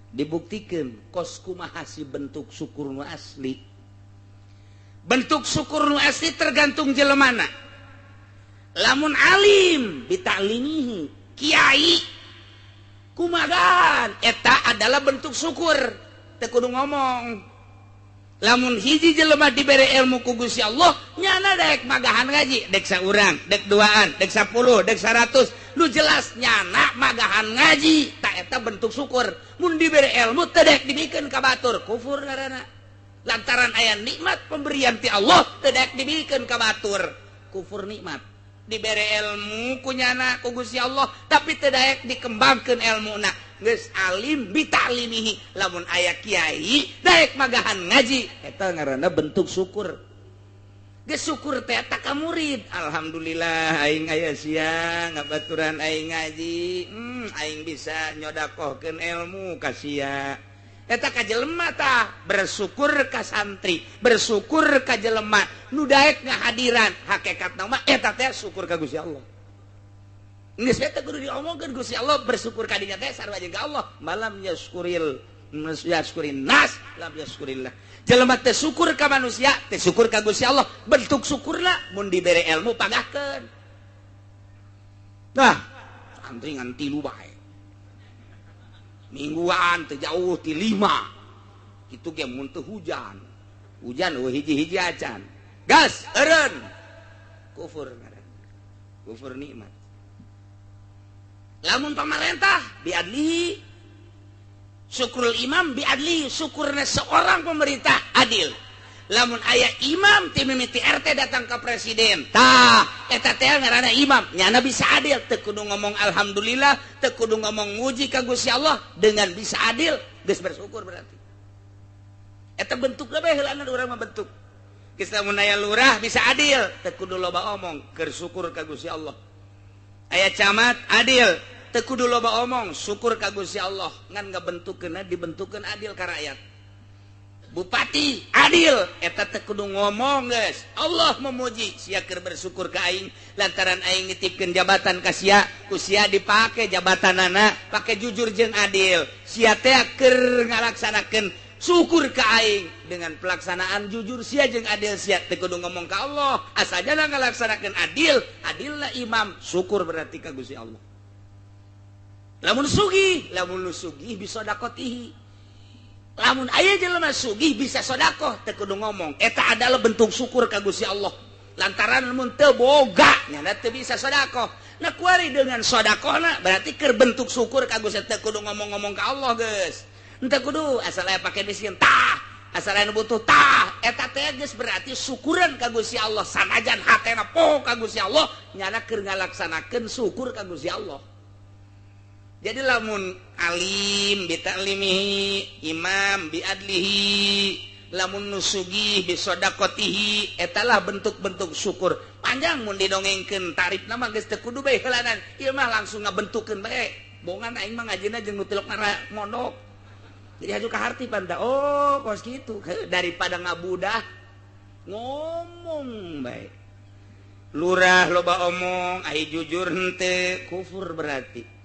Dibuktikan kos kumaha si bentuk syukur nu asli. Bentuk syukur nu asli tergantung jelemana. Lamun alim bitaklimihi, kiai kumagan eta adalah bentuk syukur, teu kudu ngomong. Lamun hiji jelema dibere ilmu ku Gusti Allah, nyana dek magahan ngaji, dek saurang, dek duaan, dek 10, dek 100, lu jelas nyana magahan ngaji, tak eta bentuk syukur. Mun dibere ilmu teu dek dibikeun ka batur, kufur ngaranna. Lantaran aya nikmat pemberian ti Allah teu dek dibikeun ka batur, kufur nikmat. Dibere ilmu ku nyana ku Gusti Allah, tapi teu daek dikembangkeun ilmuna. Geus alim bitaklimihi, lamun aya kiai daek magahan ngaji, eta ngaranna bentuk syukur. Geus syukur teh eta ka murid, alhamdulillah aing aya sia ngabaturan aing ngaji, aing bisa nyodakohkeun ilmu ka sia. Eta ka jelema tah bersyukur ka santri, bersyukur ka jelema nu daek ngahadiran, hakikatna mah eta teh syukur ka Gusti Allah. Geus eta kudu diomongkeun Gusti Allah, bersyukur ka dinya teh sarua jeung ka Allah. Malam yaskuril yaskurin nas lam yaskurillah. Jelema teh syukur ka manusia, teh syukur ka Gusti Allah. Bentuk syukurna mun dibere ilmu pagahkeun. Nah, santri ngan 3 bae. Mingguan teu jauh ti 5. Kitu ge mun teu hujan. Hujan eueuh hiji-hiji acan. Gas eureun. Kufur ngaranna. Kufur nikmat. Lamun pamarentah biadlihi, syukurul imam biadlihi, syukurna seorang pemerintah adil. Lamun aya imam ti mimiti RT datang ke presiden, tah eta teh ngaranna imam, nyana bisa adil, teu kudu ngomong alhamdulillah, teu kudu ngomong muji ka Gusti Allah, dengan bisa adil geus bersyukur berarti. Eta bentukna bae heulana urang mah bentuk. Geus lamun aya lurah bisa adil, teu kudu loba omong, keur syukur ka Gusti Allah. Aya camat adil, teu kudu loba omong, syukur ka Gusti Allah, ngan ngabentukkeunna dibentukkeun adil ka rakyat. Bupati adil, eta teu kudu ngomong geus. Allah memuji sia keur bersyukur ka aing lantaran aing nitipkeun jabatan ka sia, ku sia dipake jabatanana, pake jujur jeung adil. Sia teh keur ngalaksanakeun syukur ka aing dengan pelaksanaan jujur sia jeung adil sia, teu kudu ngomong ka Allah, asajana ngalaksanakeun adil, adilna imam, syukur berarti ka Gusti Allah. Lamun sugih, lamun nu sugih bisa dakotihi. Lamun aya jelema sugih bisa sedekah, teu kudu ngomong. Eta adalah bentuk syukur ka Gusti Allah. Lantaran mun teu boga nyana teu bisa sedekah. Nah kuari dengan sedekahna berarti keur bentuk syukur ka Gusti, teu kudu ngomong-ngomong ka Allah geus. Henteu kudu asal aya pake miskin tah, asal aya nu butuh tah. Eta teh geus berarti syukuran ka Gusti Allah. Sanajan hatena poho ka Gusti Allah, nyana keur ngalaksanakeun syukur ka Gusti Allah. Jadi lamun alim bitaklimihi, imam biadlihi, lamun nusugih bisodaqotihi, etalah bentuk-bentuk syukur. Panjang mun didongengkeun tarifna mah geus teu kudu bae heulanan. Ieu mah langsung ngabentukkeun bae. Bongan aing mah ngajina jeung nu tilok mondok. Jadi haju ka harti panta. Oh, kos kitu. Daripada ngabudah ngomong bae. Lurah loba omong, ai jujur henteu, kufur berarti.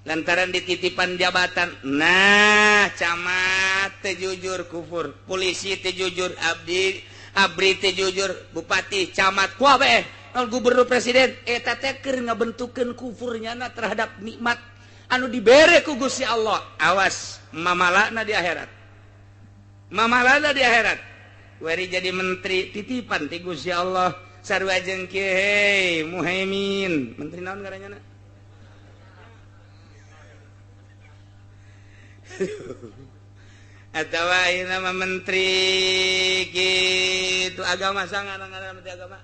Lantaran dititipan jabatan, nah camat teu jujur kufur, polisi teu jujur, abdi abri teu jujur, bupati, camat, kuabeh, gubernur, presiden, eta teh keur ngabentukkeun kufurnya terhadap nikmat anu dibere ku Gusti Allah. Awas mamalana di akhirat. Mamalana di akhirat. Wari jadi menteri titipan ti Gusti Allah. Sarua jeung kieu hei Muhaimin, menteri naon ngaranna? Atau ayeuna mah menteri kitu agama sangat ngaranna menteri agama.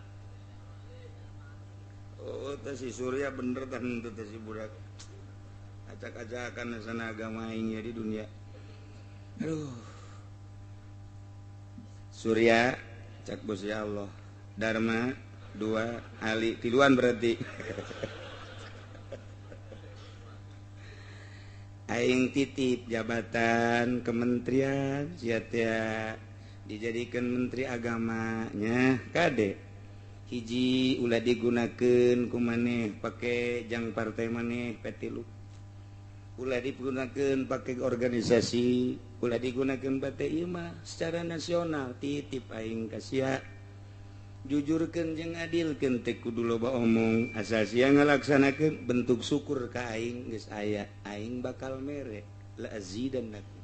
Oh, teh si Surya bener teh henteu teh si budak. Acak-acakan sana agama aing di dunia. Aduh. Surya cak Gusti Allah. Dharma 2 Ali tiluan berarti. Aing titip jabatan kementerian sia teh dijadikan menteri agamanya kade hiji ulah digunakeun ku maneh pake jang partai maneh P3. Ulah digunakan pakai organisasi, ulah digunakan pakai ieu mah secara nasional. Titip aing ka sia, jujurkeun jeung adilkeun, teu kudu loba omong, asal sia ngalaksanakeun. Bentuk syukur ka aing geus aya, aing bakal mere la azidannakum.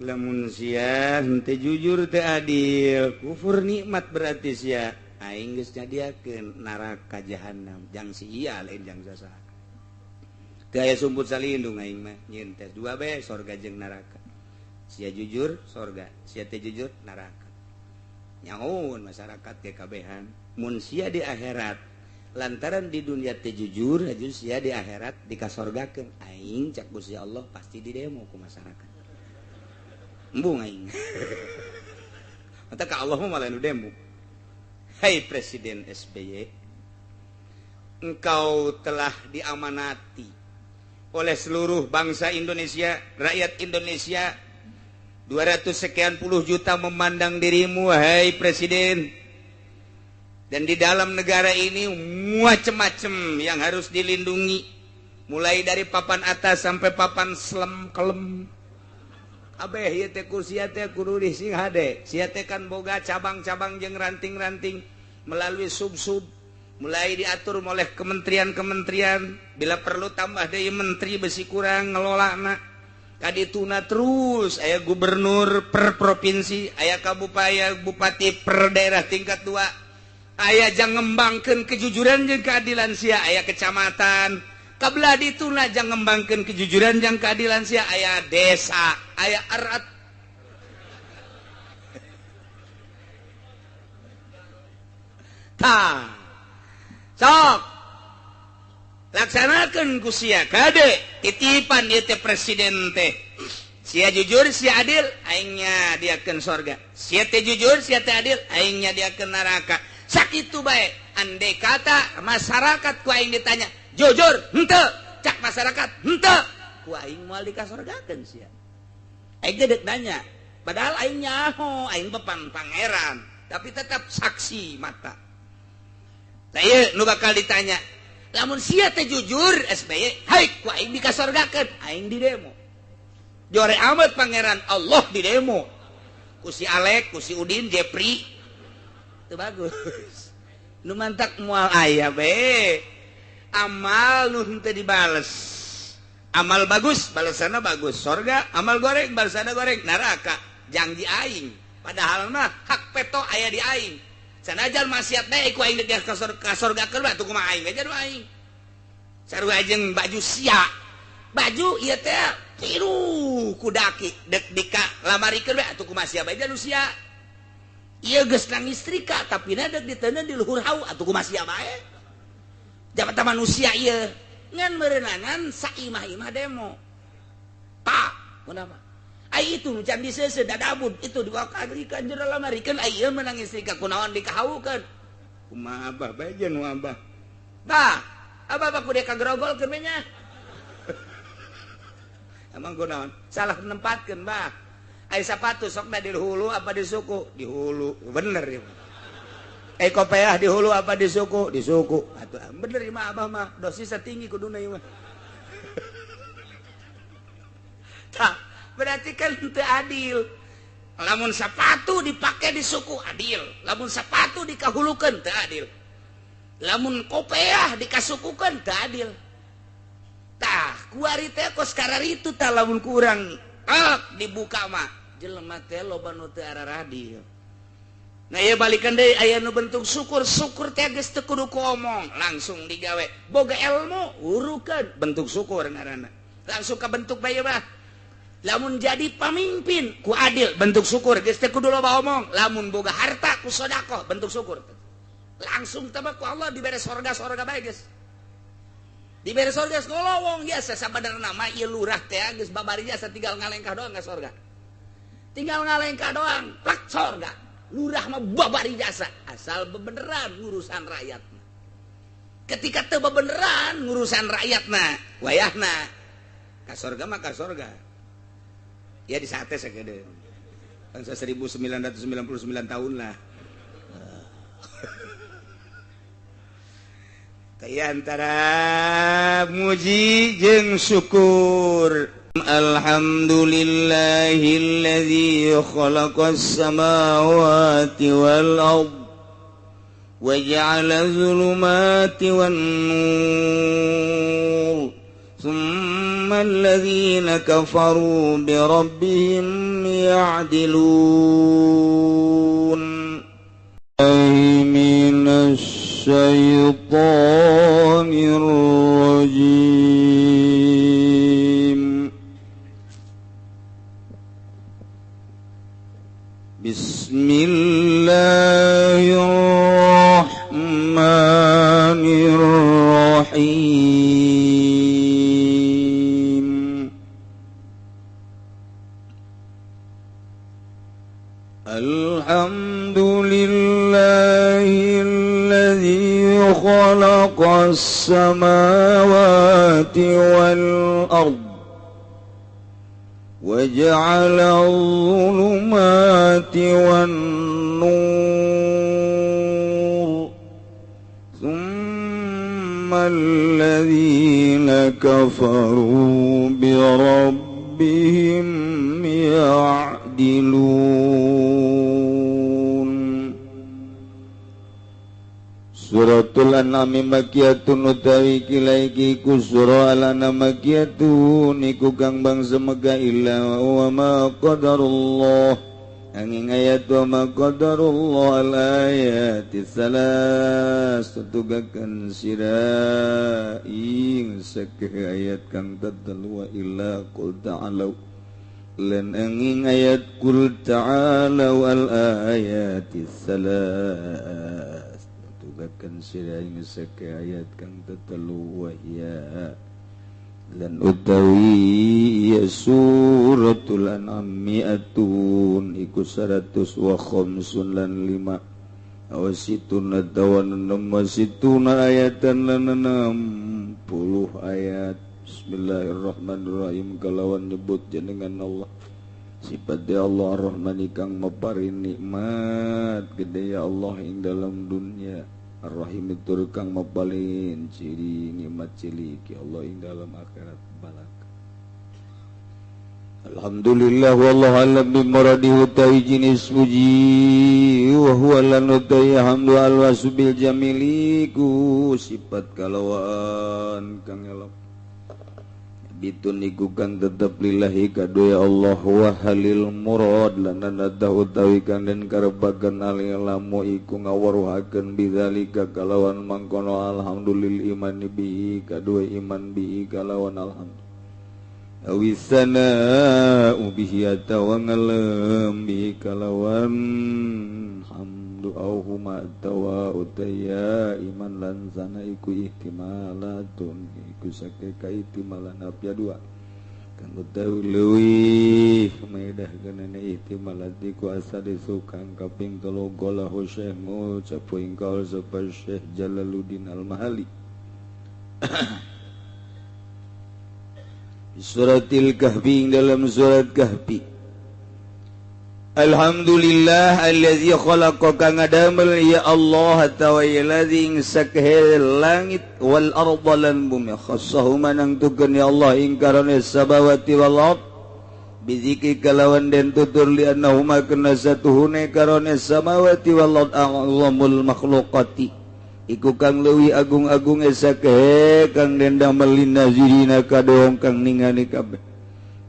Lamun sia henteu jujur, teu adil, kufur nikmat berarti sia, aing geus nyadiakeun neraka jahanam jang si iya, lain jang sasaha. Teu aya sumput salindung aing mah, nyieun tes dua bae, sorga jeung neraka. Sia jujur sorga, sia teu jujur neraka. Nyahoun masyarakat ge kabehan mun sia di akhirat lantaran di dunia teu jujur aju sia di akhirat dikasorgakeun aing, cak Gusti Allah pasti di demo ku masyarakat. Embung aing. Mata ka Allah mah malah nu demo. Hai Presiden SBY, engkau telah diamanati oleh seluruh bangsa Indonesia, rakyat Indonesia 200 sekian puluh juta memandang dirimu, wahai presiden. Dan di dalam negara ini macem-macem yang harus dilindungi, mulai dari papan atas sampai papan selem kelem. Kabeh ieu teh kursi teh kudu sing hade. Sia teh kan boga cabang-cabang jeung ranting-ranting melalui sub-sub, mulai diatur oleh kementerian-kementerian, bila perlu tambah deui menteri besi kurang ngelolana. Kadituna terus aya gubernur per provinsi, aya kabupaten, bupati per daerah tingkat 2, aya jang ngembangkeun kejujuran jeung keadilan sia aya kecamatan, kabelah dituna jang ngembangkeun kejujuran jeung keadilan sia aya desa, aya erat. Tah, sok laksanakan ku sia, kade titipan ieu teh presiden teh. Sia jujur, sia adil, aingnya diakeun sorga. Sia teh jujur, sia teh adil, aingnya diakeun neraka. Sakitu bae. Andai kata masyarakat ku aing ditanya, jujur henteu, cak masyarakat henteu, ku aing moal dikasorgakeun sia. Aing teh deuk nanya, padahal aing nyaho, aing bepan pangeran, tapi tetap saksi mata. Tah ieu nu bakal ditanya, lamun sia teh jujur SBY, hai ku aing dikasorgakeun, aing di demo. Jore amat pangeran Allah di demo. Ku si Alek, ku si Udin, Jepri. Itu bagus. Nu mantak moal aya be. Amal nu henteu dibales. Amal bagus, balasanna bagus, sorga. Amal goreng, balasanna goreng, neraka. Janji aing. Padahal mah hak peto aya di aing. Sanajan maksiat bae ku aing deuk ka sorgakeun atuh kumaha aing we aing. Sarua jeung baju sia. Baju ieu teh tiru ku daki dek dika lamarikeun we atuh kumaha sia bae nu sia. Ieu geus nang istrika tapi na deuk diteundeun di luhur hau atuh kumaha sia bae. Jabatan manusia ieu ngan meureunangan saimah-imah demo. Tah, kunaon? Ai itu can diseuseuh dadabud itu diwakadrikeun jero lamarikeun ai ieu meunang istrika kunaon dikahawukeun. Kumaha abah bae jeung nu abah. Tah, abah mah kudu kagrogolkeun we nya. Emang kunaon? Salah nempatkeun bah. Ai sapatu sokna di hulu apa di suku? Di hulu. Bener ieu. Ai kopeah di hulu apa di suku? Di suku. Atuh bener ieu mah abah mah dosis tinggi kuduna ieu mah. Tah, berarti kan teu adil. Lamun sapatu dipake di suku adil, lamun sapatu dikahulukeun teu adil. Lamun kopeah dikasukukeun teu adil. Tah, kuari teh kos kararitu tah lamun kurang dibuka mah jelema teh loba nu teu araradil. Nah ieu balikan deui aya nu bentuk syukur, syukur teh geus teu kudu ku omong, langsung digawe. Boga ilmu urukeun bentuk syukur ngaranna. Langsung kabentuk bae mah. Lamun jadi pamimpin ku adil bentuk syukur, geus teu kudu loba omong. Lamun boga harta ku sedekah bentuk syukur. Langsung teh ku Allah dibere sorga-sorga bae geus. Dibere sorga geus ngolowong biasa sabenerna mah ieu lurah teh geus babari jasa tinggal ngalengkah doang ka sorga. Tinggal ngalengkah doang plak sorga. Lurah mah babari jasa asal bebeneran ngurusan rakyat. Ketika teu bebeneran ngurusan rakyatna, wayahna ka sorga mah ka sorga. Ya di sate sakedeun. Bangsa 1999 tahun lah. Taya antara muji jeung syukur. Alhamdulillahilladzi khalaqas samawati wal ard wa ja'ala zulumati wan nur thumma alladzina kafaru bi rabbihim ya'dilun. Minasy syaithanir rajim. Bismillahirrahmanirrahim. Alhamdulillahilladzi khalaqas samawati wal ard وجعل الظلمات والنور ثم الذين كفروا بربهم يعدلون. Suratul An'am makiyatun utawi kilaiki ku surah Al-An'am makiyatun iku kang bangsa Mekah illa wa ma qadarullah angin ayat wa ma qadarullah al ayati salas tutugakeun sira ing sakeh ayat kang tetelu wa illa qul ta'alu lan angin ayat qul ta'alu al ayati salas tugakeun sira ing sakeh ayat kang tetelu wa hiya lan utawi ya suratul an'am mi'atun iku 100 wa khamsun lan 5 aw situna tawan 6 ayatan lan 60 ayat. Bismillahirrahmanirrahim. Kalawan nyebut jenengan Allah sifat ya Allah Ar-Rahman kang maparin nikmat gede ya Allah ing dalam dunia, Ar-Rahim tur kang mapalin ciri nikmat cilik ya Allah ing dalam akhirat balak. Alhamdulillah wallahu alam bi muradihi utawi jinis puji wa huwa lan utawi hamdu al-wasbil jamili ku sifat kalawan kang elok bitun iku kang tetep lillahi kadue Allah wa halil murad lan nada utawi kang den karebaken alilamu iku ngaweruhakeun bidzalika kalawan mangkono alhamdulil iman bihi kadue iman bihi kalawan alhamdulillah awisana bihi atawa ngalem bihi kalawan hamdu au huma atawa utaya iman lan sana iku ihtimalatun iku sake kaihtimalan apya dua kang utawi leuwih maedah geunana ihtimalat iku asal sukang kaping telu golahu Syekh ngucap ingkal sapa Syekh Jalaluddin Al-Mahali. Suratil Kahfi dalam surat Kahfi. Alhamdulillah allazi khalaqa kang ngadamel ya Allah tawa allazi sakhe langit wal arda lan bumi khassahuma nangtukeun ya Allah ing karone sabawati wal ard bizikri kalawan den tutur li annahuma kana satuhune karone samawati wal ard a'zamul makhluqati iku kang leuwih agung-agung sakhe kang den damel linazirina kadohong kang ningali kabeh.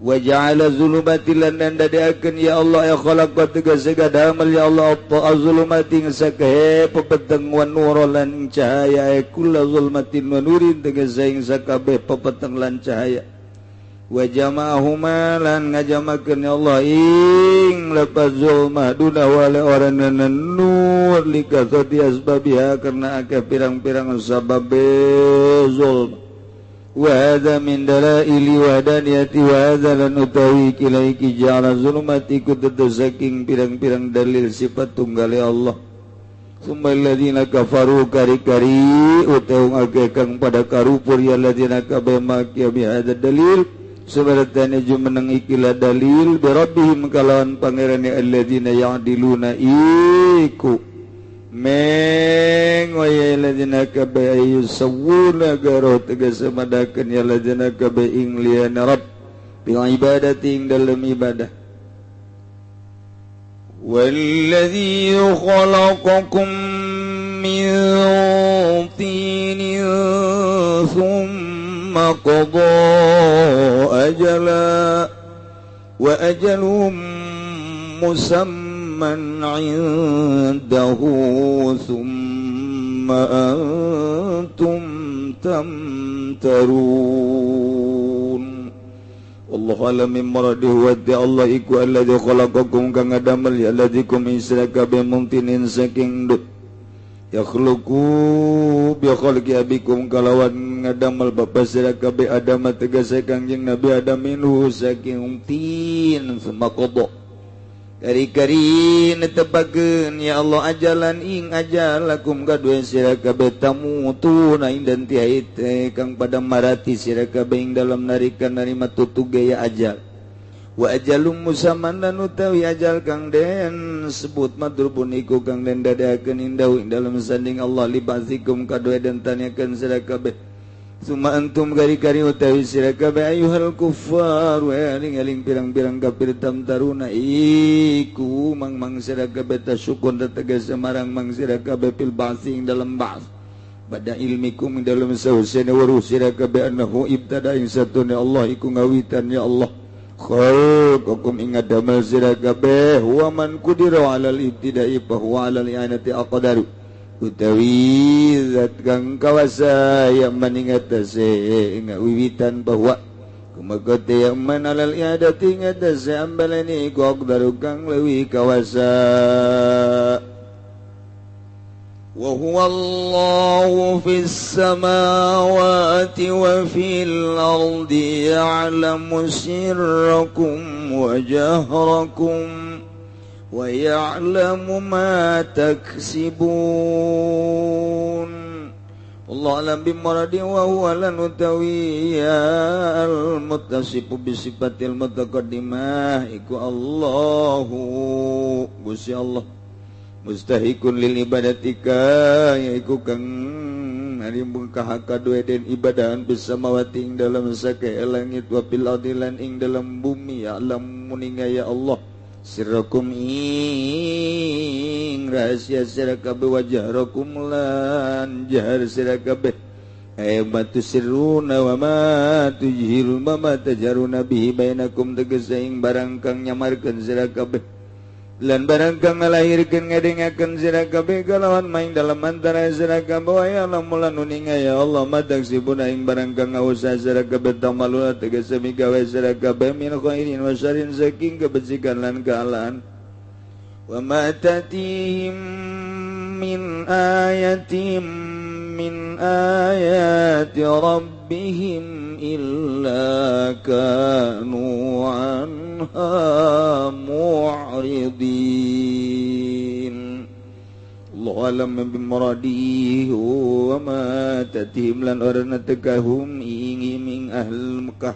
Wa ja'ala zulumati lan dadeakeun ya Allah ya khalaqa tegese damel ya Allah az-zulumati sakhe pepeteng wan nur lan cahaya kullu zulmatin wa nurin tegese ing sakabeh pepeteng lan cahaya. Wa jama'ahuma lan ngajamakeun ya Allah ing lepas zulmah duna wala oranana nur likasati asbabiha karena akeh pirang-pirang sababe zulm. Wa hadza min dalaili wahdaniyati wa hadza lan utawi kilaiki ja'ala zulumati kudu saking pirang-pirang dalil sifat tunggale Allah. Summa alladzina kafaru kari-kari utawa akeh kang pada karupur ya alladzina kabeh makia bi hadza dalil sebaratane jumeneng ikilah dalil bi rabbihim kalawan pangerane alladzina ya'diluna iku Meng ya ladina kabe yusawuna garo tegese madakeun ya ladina kabe ing liyana rabb bil ibadati ing dalem ibadah. Walladzi khalaqakum min tinin thumma qada ajala wa ajalum musamman 'indahu thumma antum tamtarun. Wallahu a'lam bimuradihi wa Allah iku alladzi khalaqakum kang ngadamel ya alladzikum israka bi mumtinin saking dut yakhluqu bi khalqi abikum kalawan ngadamel bapa sira kabeh Adam tegese Kangjeng Nabi Adam minhu saking tin summa qada kari-kari netepakeun ya Allah ajalan ing ajalakum kadue sira kabeh tamutuna ing dan tihaite kang pada marati sira kabeh ing dalam narikan narima tutuge ya ajal wa ajalum musamman lan utawi ajal kang den sebut madrubun iku kang den dadakeun indahu ing dalam sanding Allah li ba'dzikum kadue den tanyakeun sira kabeh summa antum kari-kari utawi sira kabeh ayyuhal kuffar wa eling-eling pirang-pirang kafir tamtaruna iku mang-mang sira kabeh tasyukun tegas marang mang sira kabeh fil ba'si ing dalam ba'ts pada ilmikum ing dalam sausena waruh sira kabeh annahu ibtada ing satune Allah iku ngawitan ya Allah khalaqakum ing ngadamel sira kabeh wa man qudira 'alal ibtida'i fa huwa 'alal i'anati aqdaru utawi zat kang kawasa yang maningatase ngawiwitan bahwa kumaha teh yang man alal i'adati ngatase ambalani iku aqdaru kang leuwih kawasa. Wa huwa Allahu fis samawati wa fil ardi ya'lamu sirrakum wa jahrakum wa ya'lamu ma taksibun. Allah alam bimuradi wa huwa lan utawiya al-muttasifu bi sifatil mutaqaddimah iku Allahu Gusti Allah mustahikun lil ibadatika yaiku kang narimbung kahakadue den ibadahan bisamawati ing dalam sake langit wa fil ardi lan ing dalam bumi ya alam muninga ya Allah sirrakum ing rahasia sira kabeh wajahrakum lan jahar sira kabeh ay ma tusirruna wa ma tujhirun wa ma tajaruna bihi bainakum tegese ing barang kang nyamarkeun sira kabeh lan barang kang ngalahirkeun ngadengakeun sira kabeh kalawan maing dalam antara sira kabeh wa ya lamun uninga ya Allah madaksibuna ing barang kang ngausa sira kabeh tamaluna tegese migawe sira kabeh min khairin wa syarrin saking kebajikan lan kealaan wa ma tatihim min ayatin min ayati rabbihim illa kanu anha mu'ridin. Allah alam bimuradihi wa ma tatihim lan orna tekahum ingim ing ahl Mekah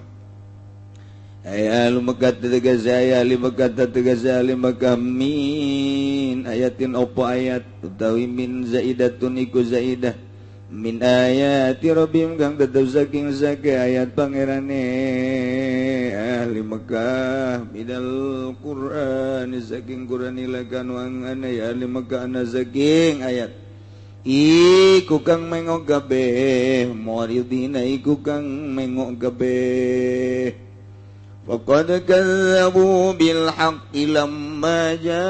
ay ahli Mekah tegas ay ahli Mekah tegas ahli Mekah min ayatin opo ayat utawi min zaidatun iku zaidah min ayati rabbihim kang tetep saking sake ayat pangerane ahli Mekah minal Qur'an saking Qur'an ilakan wangane ya ahli Mekah ana saking ayat iku kang mengok kabeh muridina iku kang mengok kabeh. Faqad kazzabu bil haqqi lamma ja'ahum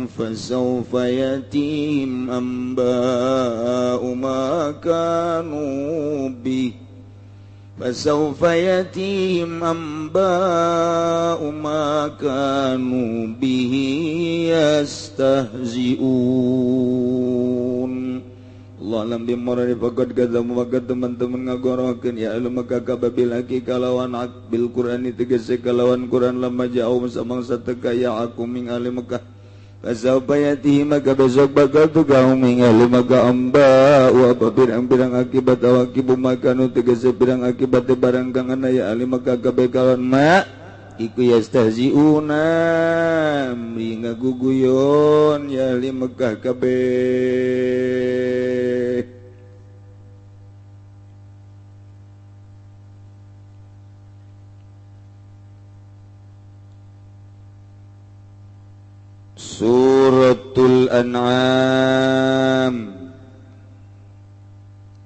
fasawfa yatihim anba'u ma kanu bih fasawfa yatihim anba'u ma kanu bihi yastahzi'un. Allah alam bimuradi faqad kadzabu maka teman-teman ngagorohkeun ya ahli Mekah kababil hakika lawan bil Qur'ani tegese kalawan Qur'an lamma ja'u samangsa teka ya aku ming ahli Mekah fasawfa yatihi maka besok bakal tukang ming ahli Mekah amba wa pirang-pirang akibat awakibu makanu tegese pirang akibat barang kang ana ya ahli Mekah kabeh kalawan ma iku yastahziuna ngaguguyon ya ahli Mekah kabeh. Suratul An'am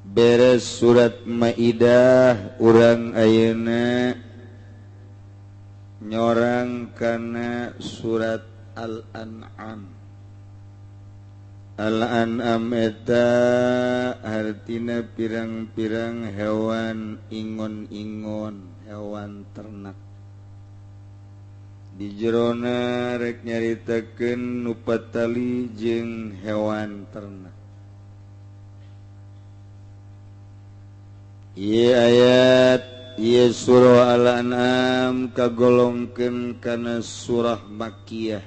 beres surat Maidah urang ayeuna nyorang kana surat Al-An'am. Al-An'am eta hartina pirang-pirang hewan ingon-ingon, hewan ternak. Di jerona rek nyaritakeun nu patali jeung hewan ternak. Ieu ayat ieu surah Al-An'am kagolongkeun kana surah Makkiyah.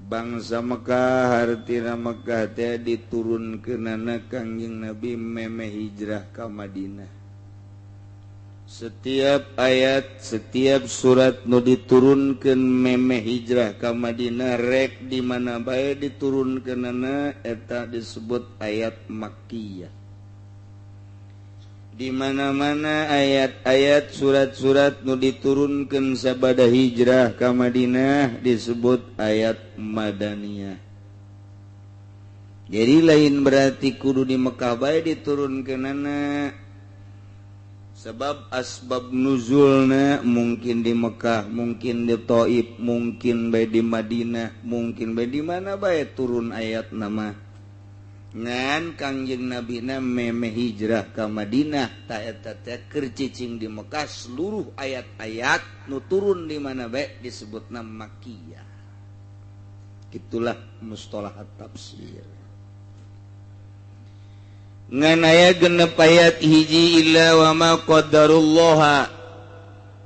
Bangsa Mekah hartina Mekah teh diturunkeunana Kangjeng Nabi memeh hijrah ka Madinah. Setiap ayat, setiap surat nu diturunkeun memeh hijrah ka Madinah rek di mana bae diturunkeunana eta disebut ayat Makkiyah. Di mana-mana ayat-ayat surat-surat nu diturunkeun sabada hijrah ka Madinah disebut ayat Madaniyah. Jadi lain berarti kudu di Mekah bae diturunkeunana. Sebab asbab nuzulna mungkin di Mekah, mungkin di Taif, mungkin bae di Madinah, mungkin bae di mana bae turun ayat nama. Ngan Kangjeng Nabina memeh hijrah ka Madinah ta eta teh keur cicing di Mekah seluruh ayat-ayat nu turun di mana bae disebutna Makkiyah. Itulah mustalahat tafsir. Ngan aya genep ayat hiji illa wa ma qaddarullaha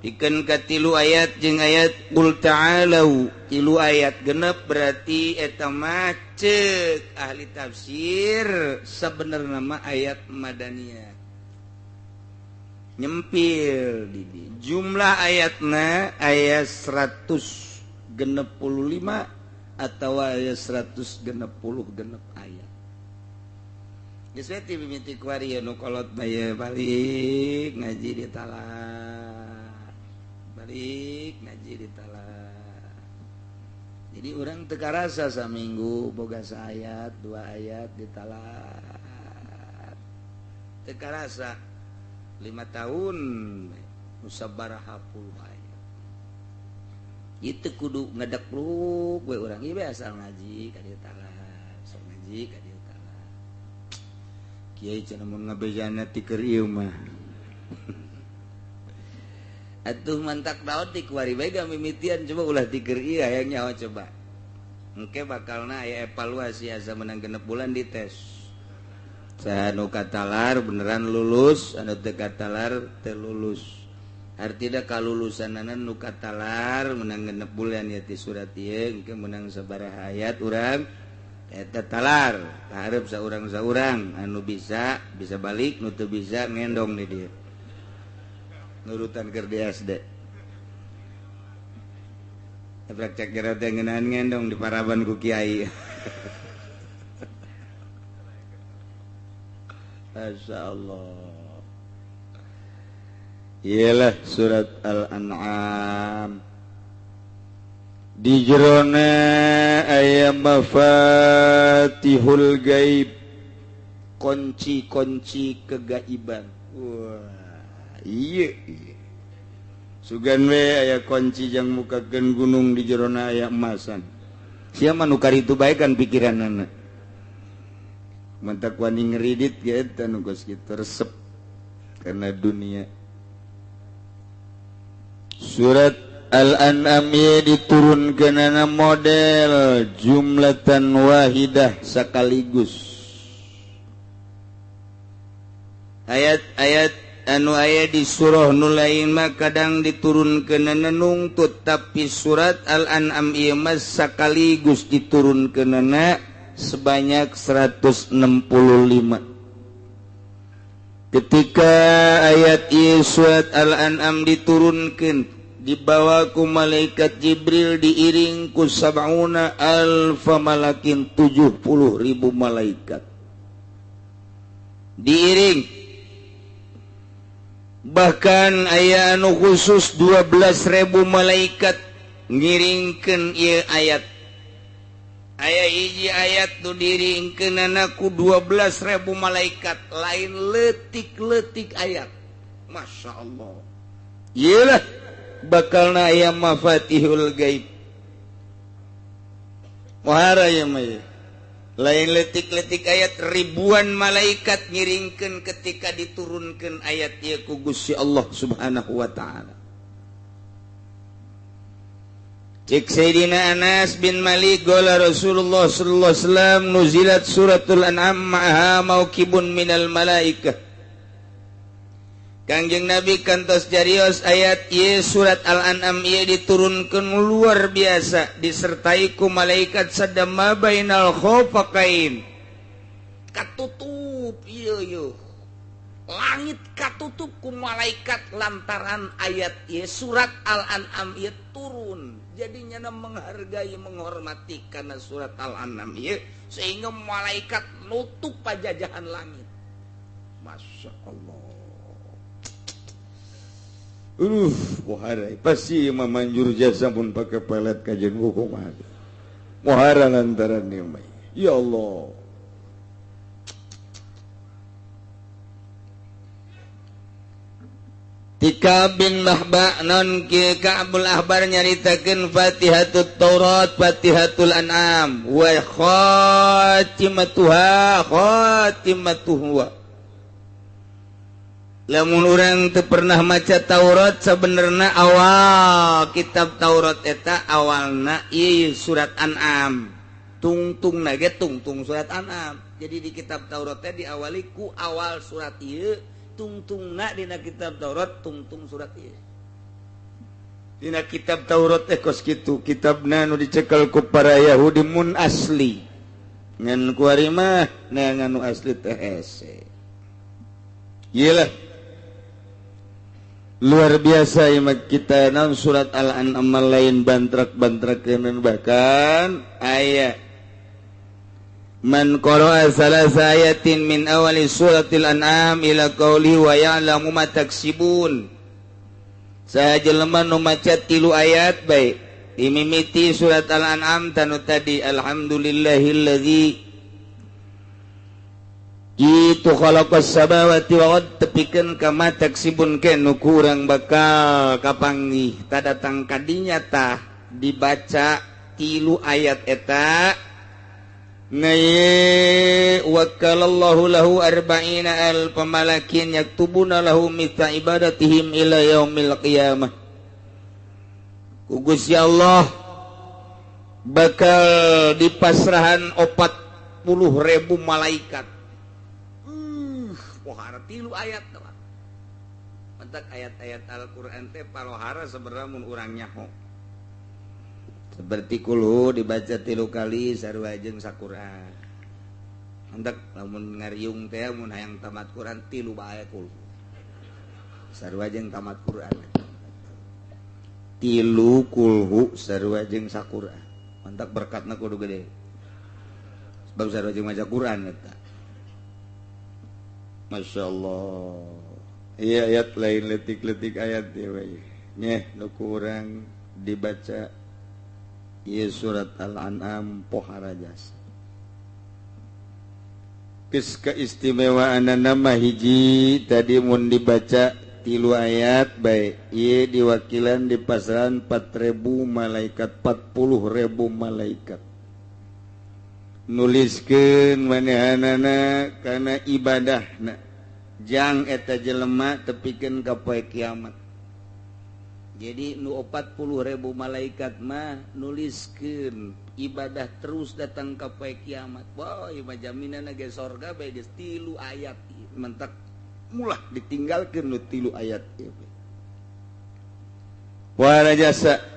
pikeun ka tilu ayat jeung ayat qul ta'alu tilu ayat genep berarti eta mah ceuk ahli tafsir sabenerna mah ayat madaniyah nyempil di jumlah ayatna ayat 165 atau ayat 166 ayat. Geus we ti mimiti kuari nu kolot bae balik ngaji di talar. Balik ngaji di talar. Jadi urang teu karasa saminggu boga saayat, dua ayat di talar. Teu karasa 5 tahun musabaraha puluh ayat. Itu kudu ngedekluk we urang ieu asal ngaji ka dieu talar, sok ngaji ka dieu talar. Kiai cenah mun ngabejana ti keur ieu mah. Atuh mantak daun ti kuari bae mimitian coba ulah ti keur ieu hayang nyaho coba. Engke bakalna aya evaluasi asa menang 6 bulan dites. Saha nu katalar beneran lulus, anu teu katalar teu lulus. Artina kalulusanana nu katalar menang 6 bulan ya ti surat ieu engke menang sabaraha ayat urang eta talar kaharep saurang-saurang anu bisa bisa balik nu teu bisa ngendong di dieu nurutan keur di SD ebrek cek jero teh ngeunahan ngendong di paraban ku kiai. Masyaallah. Iyalah surat Al-An'am. Di jerona aya mafatihul gaib, kunci-kunci kegaiban. Wah, iya, iya. Sugan we aya kunci jang mukakeun gunung di jerona aya emasan. Sia mah nu karitu bae kan pikiranana. Mantak wani ngeridit ge eta nu geus kitu resep karena dunia. Surat Al-An'am diturunkeunana model jumlatan wahidah sekaligus. Ayat-ayat anu aya di surah nu lain mah kadang diturunkeunana nungtut, tapi surat Al-An'am ieu mah sekaligus diturunkeunana sebanyak 165. Ketika ayat ieu surat Al-An'am diturunkeun, Dibawa ku malaikat Jibril diiring ku sab'una alfa malakin 70.000 malaikat. Diiring. Bahkan aya anu khusus 12.000 malaikat ngiringkeun ieu ayat. Aya hiji ayat nu diringkeunana ku 12.000 malaikat, lain leutik-leutik ayat. Masya Allah. Iyalah bakalna aya mafatihul gaib. Muhara ya mah. Lain letik-letik ayat ribuan malaikat ngiringkeun ketika diturunkeun ayat ieu ku Gusti Allah Subhanahu wa taala. Cek Sayyidina Anas bin Malik qala Rasulullah sallallahu alaihi wasallam nuzilat suratul an'am ma'aha mauqibun minal malaikah. Kangjeng Nabi kantos jarios ayat ieu surat Al-An'am ieu diturunkeun luar biasa disertai ku malaikat sadama bainal khofaqain. Katutup ieu ieu. Langit katutup ku malaikat lantaran ayat ieu surat Al-An'am ieu turun. Jadi nyana menghargai menghormati karena surat Al-An'am ieu sehingga malaikat nutup pajajahan langit. Masya Allah. Muhara pasti memanjur jasa pun pakai pelet kajian hukum ada. Muhara lantaran ni, ya Allah. Tika bin Mahba non ki Ka'bul Ahbar nyaritakeun Fatihatut Taurat, Fatihatul An'am wa khatimatuha khatimatuhu. Lamun urang teu pernah maca Taurat sabenerna awal kitab Taurat eta awalna ieu surat An'am. Tungtungna ge tungtung surat An'am. Jadi di kitab Taurat teh diawali ku awal surat ieu, tungtungna dina kitab Taurat tungtung surat ieu. Dina kitab Taurat teh kos kitu, kitabna nu dicekel ku para Yahudi mun asli. Ngan kuari mah neangan nu asli teh hese. Iyalah luar biasa ieu kita naon surat Al-An'am lain bantrak-bantrakeun bahkan aya man qara'a salasa ayatin min awali suratil an'am ila qauli wa ya'lamu ma taksibun. Saha jelema nu maca 3 ayat bae dimimiti surat Al-An'am tanu tadi alhamdulillahillazi itu khalaqas samawati wal ard tepikeun ka ma taksibun ke nu kurang bakal kapanggih ta datang kadinya tah dibaca 3 ayat eta ngaye wakalallahu lahu arba'ina alf malakin yaktubuna lahu mithla ibadatihim ila yaumil qiyamah. Ku Gusti Allah bakal dipasrahan 40.000 malaikat. Pohara 3 ayat doang. Mentak ayat-ayat Al-Qur'an teh palohara sebenarnya mun urang nyaho. Seperti kulhu dibaca 3 kali sarua jeung saquran. Mentak lamun ngariung teh mun hayang tamat Quran 3 bae kulhu. Sarua jeung tamat Quran. 3 kulhu sarua jeung saquran. Mentak berkatna kudu gede. Sebab sarua jeung maca Quran eta. Masya Allah. Iya ayat lain letik-letik ayat ya we. Nyeh nu kurang dibaca ieu surat Al-An'am pohara jasa. Geus keistimewaanna nama hiji tadi mun dibaca 3 ayat bae ieu diwakilan di pasaran 4.000 malaikat 40.000 malaikat. Nuliskeun manehanana kana ibadahna jang eta jelema tepikeun ka poe kiamat. Jadi nu 40.000 malaikat mah nuliskeun ibadah terus datang ka poe kiamat. Wah, ieu mah jaminanna ge sorga bae geus 3 ayat. Mentak mulah ditinggalkeun nu 3 ayat ieu. Wah jasa.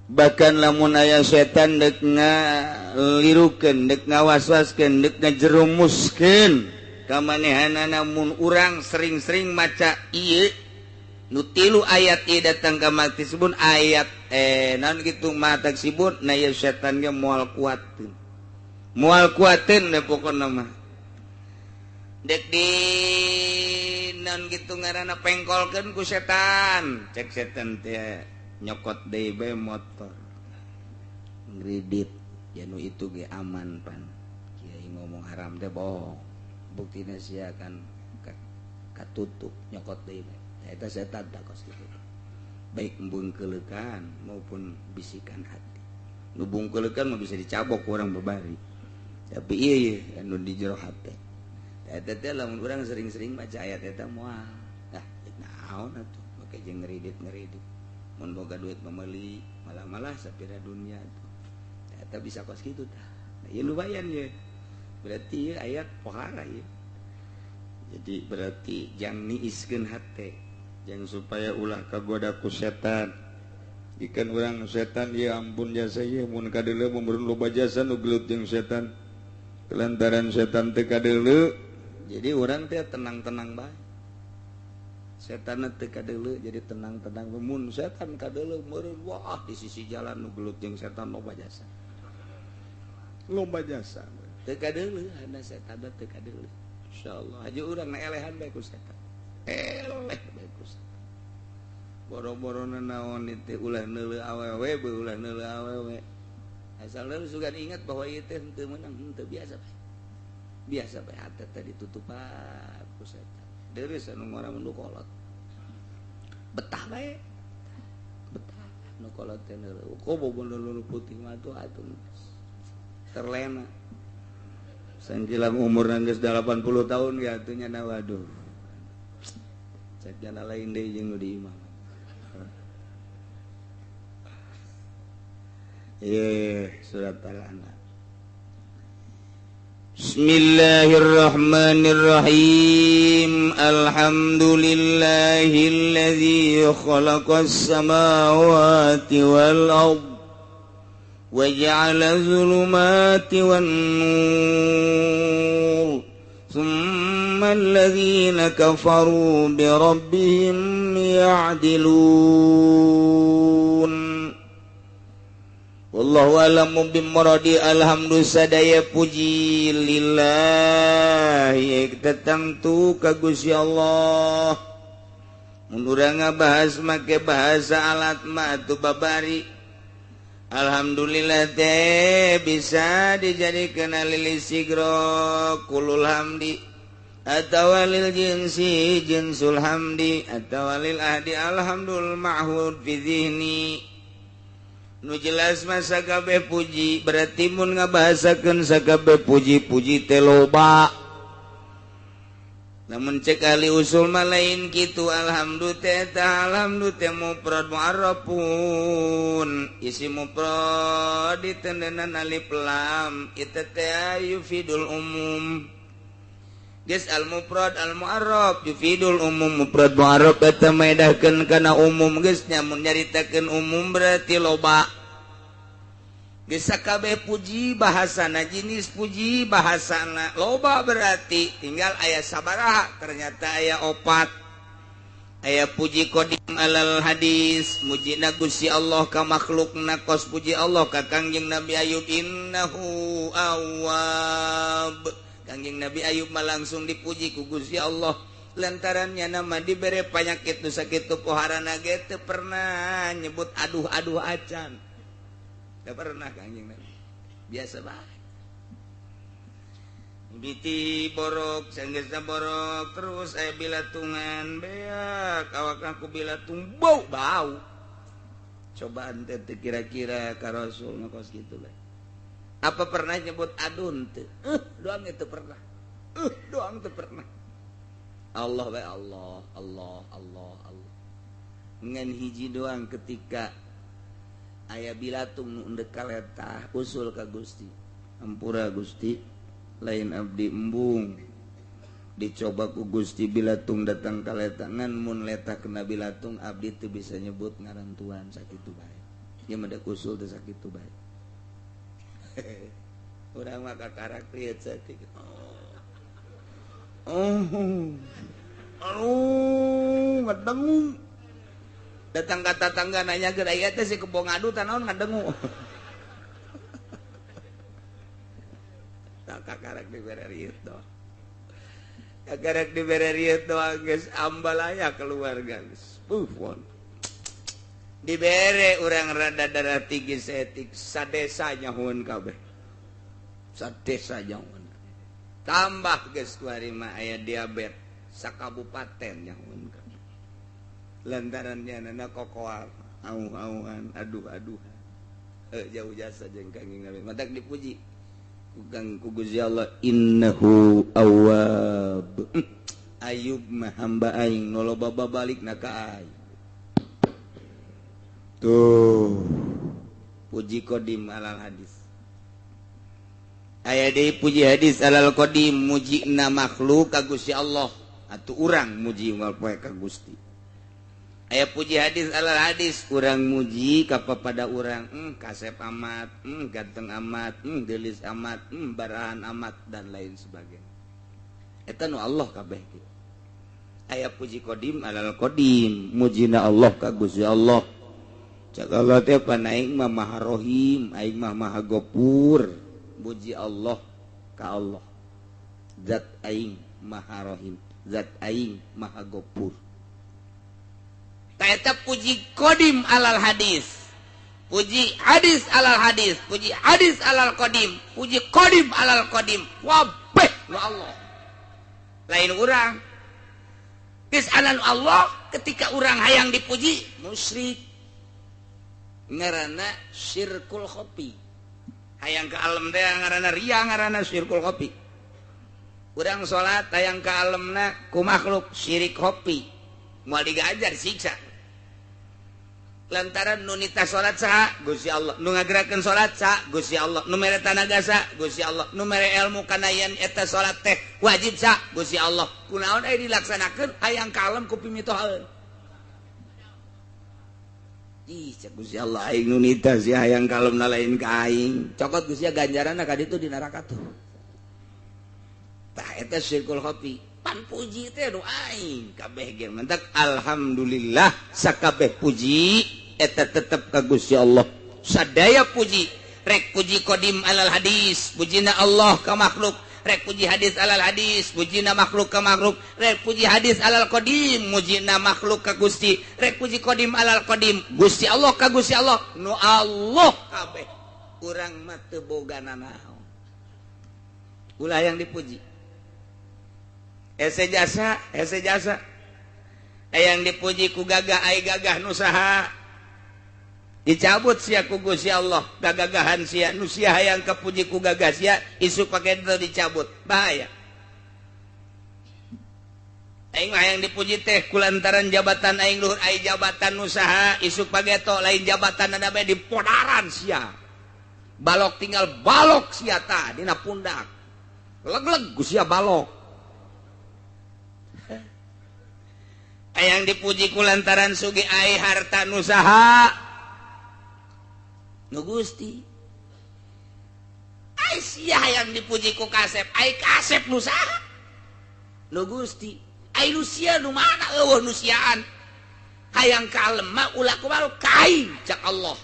Bahkan lamun aya setan dek ngalirukeun, dek ngawaswaskeun, dek ngajerumuskeun ka manehanana mun urang sering-sering maca ieu Nu tilu ayat ieu datang ka maktasibun ayat naon kitu mataksibun na ieu setan ge moal kuateun. Moal kuateun we pokona mah. Dek di naon kitu ngaranna pengkolkeun ku setan. Cek setan teh nyokot deui bae motor. Ngridit ya nu itu ge aman pan. Kiai ngomong haram teh bohong. Buktina sia kan katutup nyokot deui bae. Eta setan tak kos kitu. Baik embung keleukan maupun bisikan hati. Nu bungkeleukan mah bisa dicabok ku urang babari. Tapi ieu ye anu di jero hate. Eta teh lamun urang sering-sering maca ayat eta moal. Ah, naon atuh make jeung ngeridit-ngeridit. Mun boga duit mah meuli, malah-malah sapira dunia atuh. Eta bisa kos kitu tah. Nah, ieu lumayan ye. Berarti ieu ayat pohara ieu. Jadi berarti jang niiskeun hate. Jangan supaya ulah kagoda ku setan. Ikan orang setan ya ampun jasa ya mun kadeuleu mun loba jasa nu gelut jeung setan. Kelantaran setan teu kadeuleu jadi urang teh tenang-tenang bae. Setan teu kadeuleu jadi tenang-tenang. Mun setan kadeuleu meureun wah di sisi jalan nu gelut jeung setan loba jasa. Loba jasa. Teu kadeuleu hana setan teu kadeuleu. Insyaallah haji urang na elehan bae ku setan. Eleh bae ku setan. Boro-boro naon teh ulah neuleuh awewe beuh ulah neuleuh awewe. Asal lu sugan ingat bahwa ieu teh henteu meunang henteu biasa bae. Biasa bae hate teh ditutupan ku setan. Deureuh anu ngora mun kolot. Betah bae. Betah nu kolot teh neuleuh. Kobo bondo putih mah atuh atuh terlena. Sangkilang umur geus 80 tahun ya atuh nya waduh. Cek jana lain deui jeung nu di imah. Surat Al-An'am. Bismillahirrahmanirrahim. Alhamdulillahilladzi khalaqas samawati wal ard wa ja'ala zulumati wan nur. Tsumma alladzina kafaru bi rabbihim ya'dilun. Wallahu a'lamu bimuradi. Alhamdulillah sadaya puji lillahi tetangtu ka Gusti Allah. Mun urang ngabahas make bahasa alat mah atuh babari. Alhamdulillah teh bisa dijadikeun lil sigro kulul hamdi atawa lil jinsi jinsul hamdi atawa lil ahdi alhamdul ma'hud fi zihni. Nu jelas masa kabeh puji berarti mun ngabahasakeun sakabeh puji-puji teh loba. Namun cek ahli usul mah lain kitu. Alhamdulillah teh alhamdulillah teh mufrad mu'arrafun isi mufrad ditendenan alif lam itu teh yufidul umum. Geus al mufrad al mu'arraf yufidul umum. Mufrad mu'arraf eta maedahkeun kana umum geus nya mun nyaritakeun umum berarti loba. Geus sakabeh puji bahasana jenis puji bahasana loba berarti tinggal aya sabaraha ternyata aya opat. Aya puji qadim alal hadis mujina Gusti Allah ka makhlukna kos puji Allah ka Kangjeng Nabi Ayub innahu awwab. Kangjeng Nabi Ayub mah langsung dipuji ku Gusti Allah lantarannya nama dibere panyakit nu sakitu poharana ge teu pernah nyebut aduh-aduh acan. Teu pernah Kangjeng Nabi. Biasa bae. Biti borok, sanggeusna borok terus aya bilatungan beak awakna ku bilatung bau bau. Cobaan teh kira-kira ka Rasul nu kos kitu bae. Apa pernah nyebut adun teu? Doang itu pernah. Doang teu pernah. Allah bae Allah, Allah, Allah, Allah. Ngan hiji doang ketika aya bilatung nu endek kaletah usul ka Gusti. Ampura Gusti, lain abdi embung. Dicoba ku Gusti bilatung datang kaletah ngan mun letah kena bilatung abdi teu bisa nyebut ngaran Tuhan sakitu bae. Ieu mah da usul teh sakitu bae. Urang mah kakarak lieu saeutik. Oh. Aduh, ngedengung. Datang ka tatangga nanya ke aya teh si kebo ngadu tanaon ngadengu. Tak kakarek dibere riut doang. Kakarek dibere riut doang geus ambalaya keluarga geus. Puh. Dibere urang rada darah tinggi seetik sadesa nyahueun kabeh. Sadesa nyahueun. Tambah geus kuari mah aya diabetes sakabupaten nyahueun kabeh. Lantaran nyanana kokoal au-auan aduh-aduhan. Jauh jasa jeung Kangjeng Nabi. Matak dipuji ku Kang ku Gusti Allah innahu awwab. Ayub mah hamba aing nu loba babalikna ka aing. Tuh puji qadim alal hadis. Aya deui puji hadis alal qadim mujina makhluk ka Gusti Allah atuh urang muji unggal poe ka Gusti. Aya puji hadis alal hadis urang muji ka papada urang kasep amat, ganteng amat, geulis amat, barahan amat dan lain sebagainya. Eta nu Allah kabeh kitu. Aya puji qadim alal qadim mujina Allah ka Gusti Allah. Cak Allah teh pan aing mah Maha Rohim, aing mah Maha Gopur. Muji Allah ka Allah. Zat aing Maha Rohim, zat aing Maha Gopur. Ta eta puji qadim alal hadis. Puji hadis alal hadis, puji hadis alal qadim, puji qadim alal qadim. Wabeh nu Allah. Lain urang. Geus anan Allah ketika urang hayang dipuji musyrik. Ngaranna syirkul khofi. Hayang ka alam teh ngaranna ria, ngaranna syirkul khofi. Urang salat hayang ka alamna ku makhluk syirik khofi. Moal digajar siksa. Lantaran nu nita salat saha? Gusti Allah. Nu ngagerakeun salat saha? Gusti Allah. Nu mere tanaga saha? Gusti Allah. Nu mere ilmu kana yen eta salat teh wajib saha? Gusti Allah. Kunaon aya dilaksanakeun hayang ka alam ku pimitohaeun. Ih, cek Gusti Allah aing nu nita sia hayang kalemna lain ka aing. Cokot Gusti ganjaranna ka ditu di neraka tuh. Tah eta syirkul khofi. Pan puji teh nu aing kabeh ge mentak alhamdulillah sakabeh puji eta tetep ka Gusti Allah. Sadaya puji, rek puji qadim alal hadis, pujina Allah ka makhluk. Rek puji hadis alal hadis, mujina makhluk ka makhluk. Rek puji hadis alal qadim, mujina makhluk ka Gusti. Rek puji qadim alal qadim, Gusti Allah ka Gusti Allah. Nu Allah kabeh. Urang mah teu boga nanaon. Ulah yang dipuji. Ese jasa, ese jasa. Yang dipuji ku gagah ai gagah nu saha. Dicabut sia ku Gusti Allah gagagahan sia nu sia hayang kapuji ku gagah sia isuk pake teu dicabut bahaya. Aing mah hayang dipuji teh kulantaran jabatan aing luhur ai jabatan nu saha isuk pageto lain jabatan ada bae dipodaran sia. Balok tinggal balok sia tah dina pundak. Leg-leg ku sia balok. Hayang dipuji kulantaran sugih ai harta nu saha nu Gusti. Ai sia hayang dipuji ku kasep, ai kasep nu saha? Nu Gusti. Ai nu sia nu mana eueuh nu siaan. Hayang kalem mah ulah kumaha ka aing cak Allah.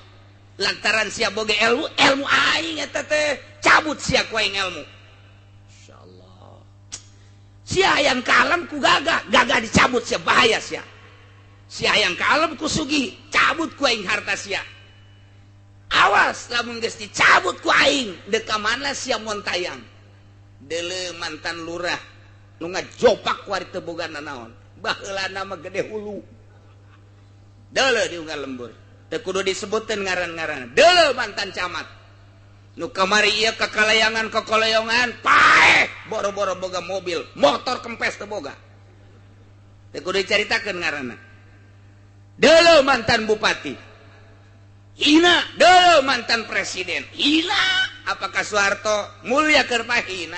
Lantaran sia boga ilmu, ilmu aing eta teh cabut sia ku aing ilmu. Insyaallah. Sia hayang kalem ku gagah, gagah dicabut sia bahaya sia. Sia hayang kalem ku sugih, cabut ku aing harta sia. Awas lamun geus dicabut ku aing deuk ka mana sia montayang. Deuleu mantan lurah nu ngajopak ku ari teu boga nanaon. Baheulana mah gede hulu. Deuleu di unggal lembur. Teu kudu disebuteun ngaran-ngaran. Deuleu mantan camat. Nu kamari ieu kakalayangan kakalayangan paeh boro-boro boga mobil, motor kempes teu boga. Teu kudu dicaritakeun ngaranna. Deuleu mantan bupati. Hina, deuleu mantan presiden. Hina, apakah Soeharto mulia keur hina?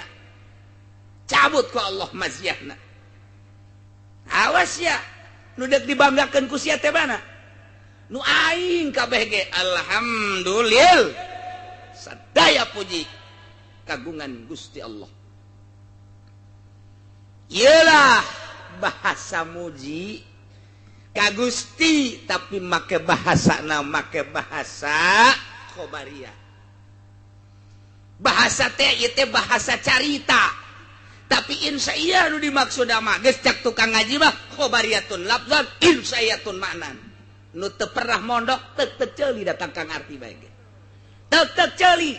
Cabut ku Allah maziahna. Awas ya, nu deuk dibanggakeun ku sia teh mana? Nu aing kabeh ge alhamdulillah. Sadaya puji kagungan Gusti Allah. Iyalah bahasa muji. Ka Gusti tapi make bahasana make bahasa khobariyah. Bahasa teh ieu teh bahasa carita. Tapi insyaallah nu dimaksud mah geus cak tukang ngaji mah khobariyatun lafzan insyaallatun maknan. Nu teu pernah mondok teu teu ceuli datang ka ngarti bae ge. Teu teu ceuli.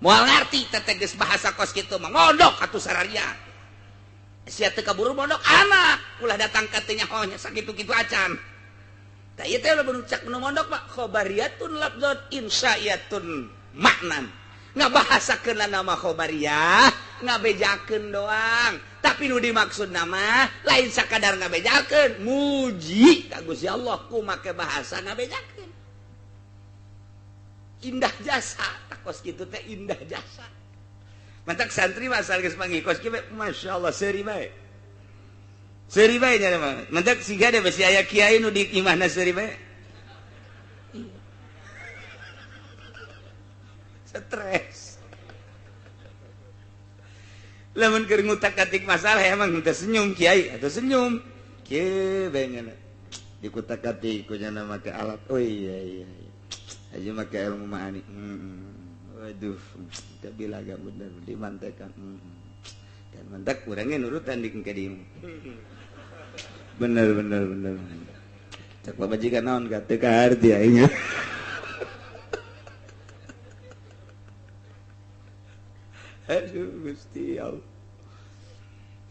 Moal ngarti teh geus bahasa kos kitu mah mondok atuh sararia. Sia teu kaburu mondok anak ulah datang ka teu nyaho nya sakitu-kitu acan. Tah ieu teh lamun cak nu mondok mah khobariyatun lafzan insya'iyatun maknan. Ngabahasakeun nama khobariyah, ngabejakeun doang. Tapi nu dimaksud nama lain sakadar ngabejakeun, muji ka Gusti Allah ku make bahasa ngabejakeun. Indah jasa, kos kitu teh indah jasa. Mantak santri mah asal geus panggih kos kieu masyaallah seuri bae. Seuri bae nya mah. Mantak siga deh besi aya kiai nu di imahna seuri bae. Stres. Lamun keur ngutak-atik masalah emang teu senyum kiai atau senyum. Kieu bae nya. Dikutak-atik ku nya make alat. Oh iya iya. Aja make ilmu ma'ani. Waduh, tak bilaga bener dimantekan. Dan mantak kurangnya nurutan di kedimu. Bener bener bener. Cak babajikan naon ka teu kaharti aing. Aduh Gusti Allah.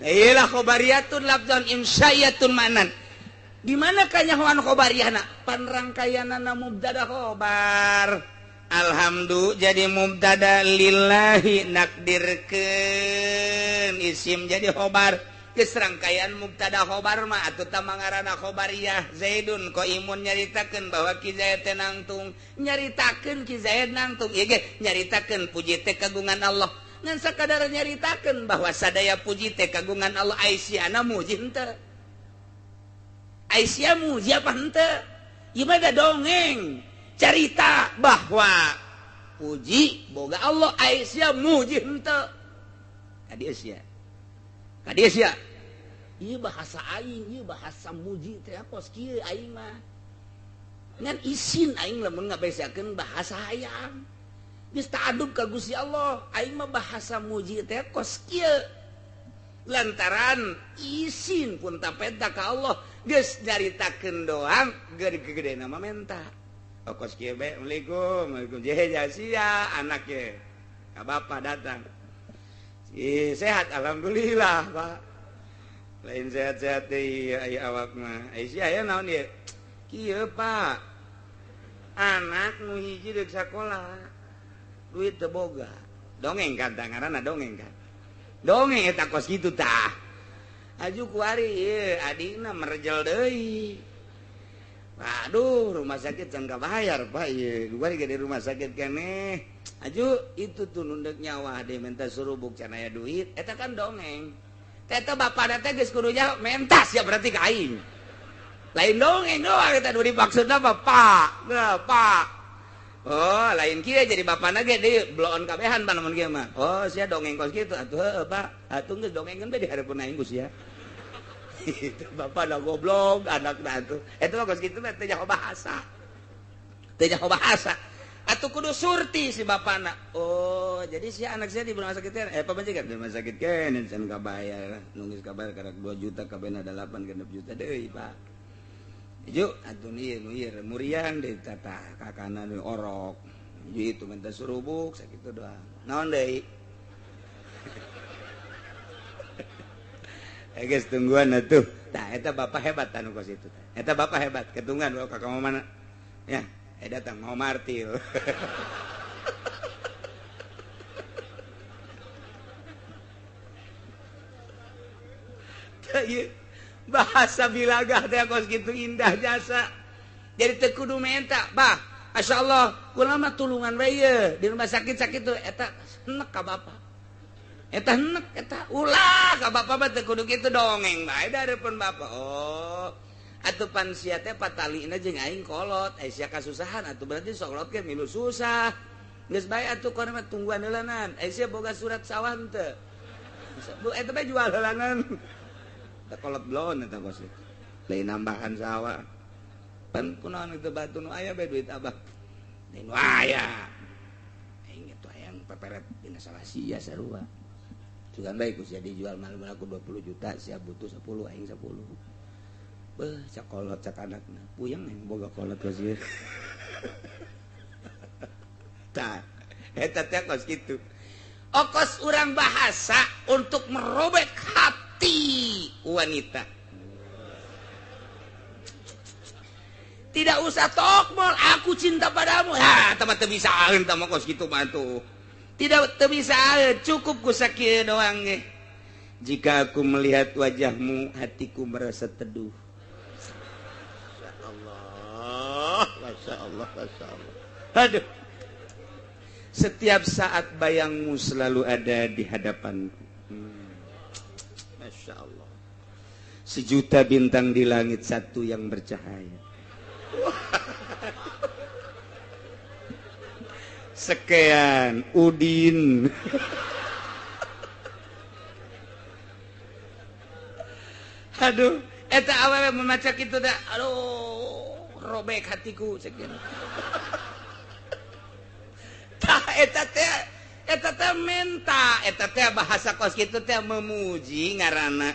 Iyalah khobariyatun lafzan imsyayatun manan. Di mana kanyahoan khobariyahna? Panrangkayanana mubtada khobar. Alhamdulillah jadi mubtada lillahi nakdirkeun isim jadi khobar. Geus rangkaian mubtada khobar mah atuh tah mangaranna khobariyah. Zaidun qaimun nyaritakeun bahwa Ki Zaid teh nangtung, nyaritakeun Ki Zaid nangtung ieu ge nyaritakeun puji teh kagungan Allah. Ngan sakadar nyaritakeun bahwa sadaya puji teh kagungan Allah aisyana muji henteu. Aisyah muji apa henteu? Ieu mah da dongeng. Carita bahwa puji boga Allah Aisyah muji henteu. Ka dieu sia. Ka dieu sia. Ieu bahasa aing, ieu bahasa muji teh kos kieu aing mah. Ngan isin aing lamun ngabesakeun bahasa hayang. Geus ta'adub ka Gusti Allah, aing mah bahasa muji teh kos kieu. Lantaran isin pun tapeta ka Allah, geus nyaritakeun doang gede-gede nama menta. Kos kieu bae, Assalamualaikum, Waalaikum jehe sia anak ye. Ka bapak datang. Ih, sehat alhamdulillah, Pak. Lain sehat-sehat deui aya awak mah. Ai sia aya naon ieu? Kieu, Pak. Anak nu hiji deuk sakola. Duit teu boga. Dongeng kan ngaranna dongeng kan. Dongeng eta kos kitu tah. Aju kuari ieu adina merejel deui. Aduh, rumah sakit can kabayar, Pak. Ieu kuari ge di rumah sakit keneh. Aju itu tuh nundek nyawa deh minta surubuk can aya duit. Eta kan dongeng. Eta bapana teh geus kudu nyaho mentas ya berarti ka aing. Lain dongeng doang eta nu dimaksudna mah Pak. Nah, Pak. Oh, lain kieu jadi bapana ge deui bloon kabehan pan lamun kieu mah. Oh, sia dongeng kos kitu atuh heueuh, Pak. Atuh geus dongengeun bae di hareupeun aing ku sia. Itu bapak dah goblok anak dah tuh. Itu mah kos kitu mah teu nyaho bahasa. Teu nyaho bahasa. Atuh kudu surti si bapana. Oh, jadi si anak saya di rumah sakit kan? Pamajikan di rumah sakit kan can kabayar. Nu geus kabayar karek 2 juta kabehna 8 genep juta deui, Pak. Ieu atuh ieu nu ieu muriang deui tata kakana nu orok. Ieu itu minta surubuk sakitu doang. Naon deui? Geus tungguan atuh. Tah eta bapak hebat anu kos itu. Eta bapak hebat, ketungguan bawa ka mana? Ya, datang mau martil. Tah ieu bahasa bilagah teh kos kitu indah jasa. Jadi teu kudu menta, Bah. Masyaallah, kula mah tulungan we ieu di rumah sakit sakitu eta enek ka bapak. Eta enek eta ulah ka bapak mah teu kudu kitu dongeng bae dareupeun bapak. Oh, atuh pan sia teh patalina jeung aing kolot, ai sia kasusahan atuh berarti sok kolot ge milu susah. Geus bae atuh kono mah tungguan heulanan. Ai sia boga surat sawah henteu. Bu eta bae jual heulanan. Teh kolot bloon eta kos. Lain nambahan sawah. Pan kunaon itu batu nu aya bae duit abah. Lain nu aya. Aing itu hayang peperet dina salah sia sarua. Sugan bae ku sia dijual mal aku 20 juta, sia butuh 10 aing 10. Beuh, cak kolot cak anakna. Puyeng aing boga kolot ka sia. Tah, eta teh kos kitu. Okos urang bahasa untuk merobek hati wanita. Tidak usah tokmol, aku cinta padamu. Ha, tama teu bisa tama kos kitu mah tuh. Tidak teu bisa, cukup ku sakieu doang ge. Jika aku melihat wajahmu, hatiku merasa teduh. Masya Allah, Masya Allah, Masya Allah. Aduh. Setiap saat bayangmu selalu ada di hadapanku. Masya Allah. Sejuta bintang di langit, satu yang bercahaya. Sekian Udin. Aduh, eta awewe memaca kitu da. Aduh, robek hatiku sekian. Tah eta teh menta, eta teh bahasa kos kitu teh memuji ngaranna.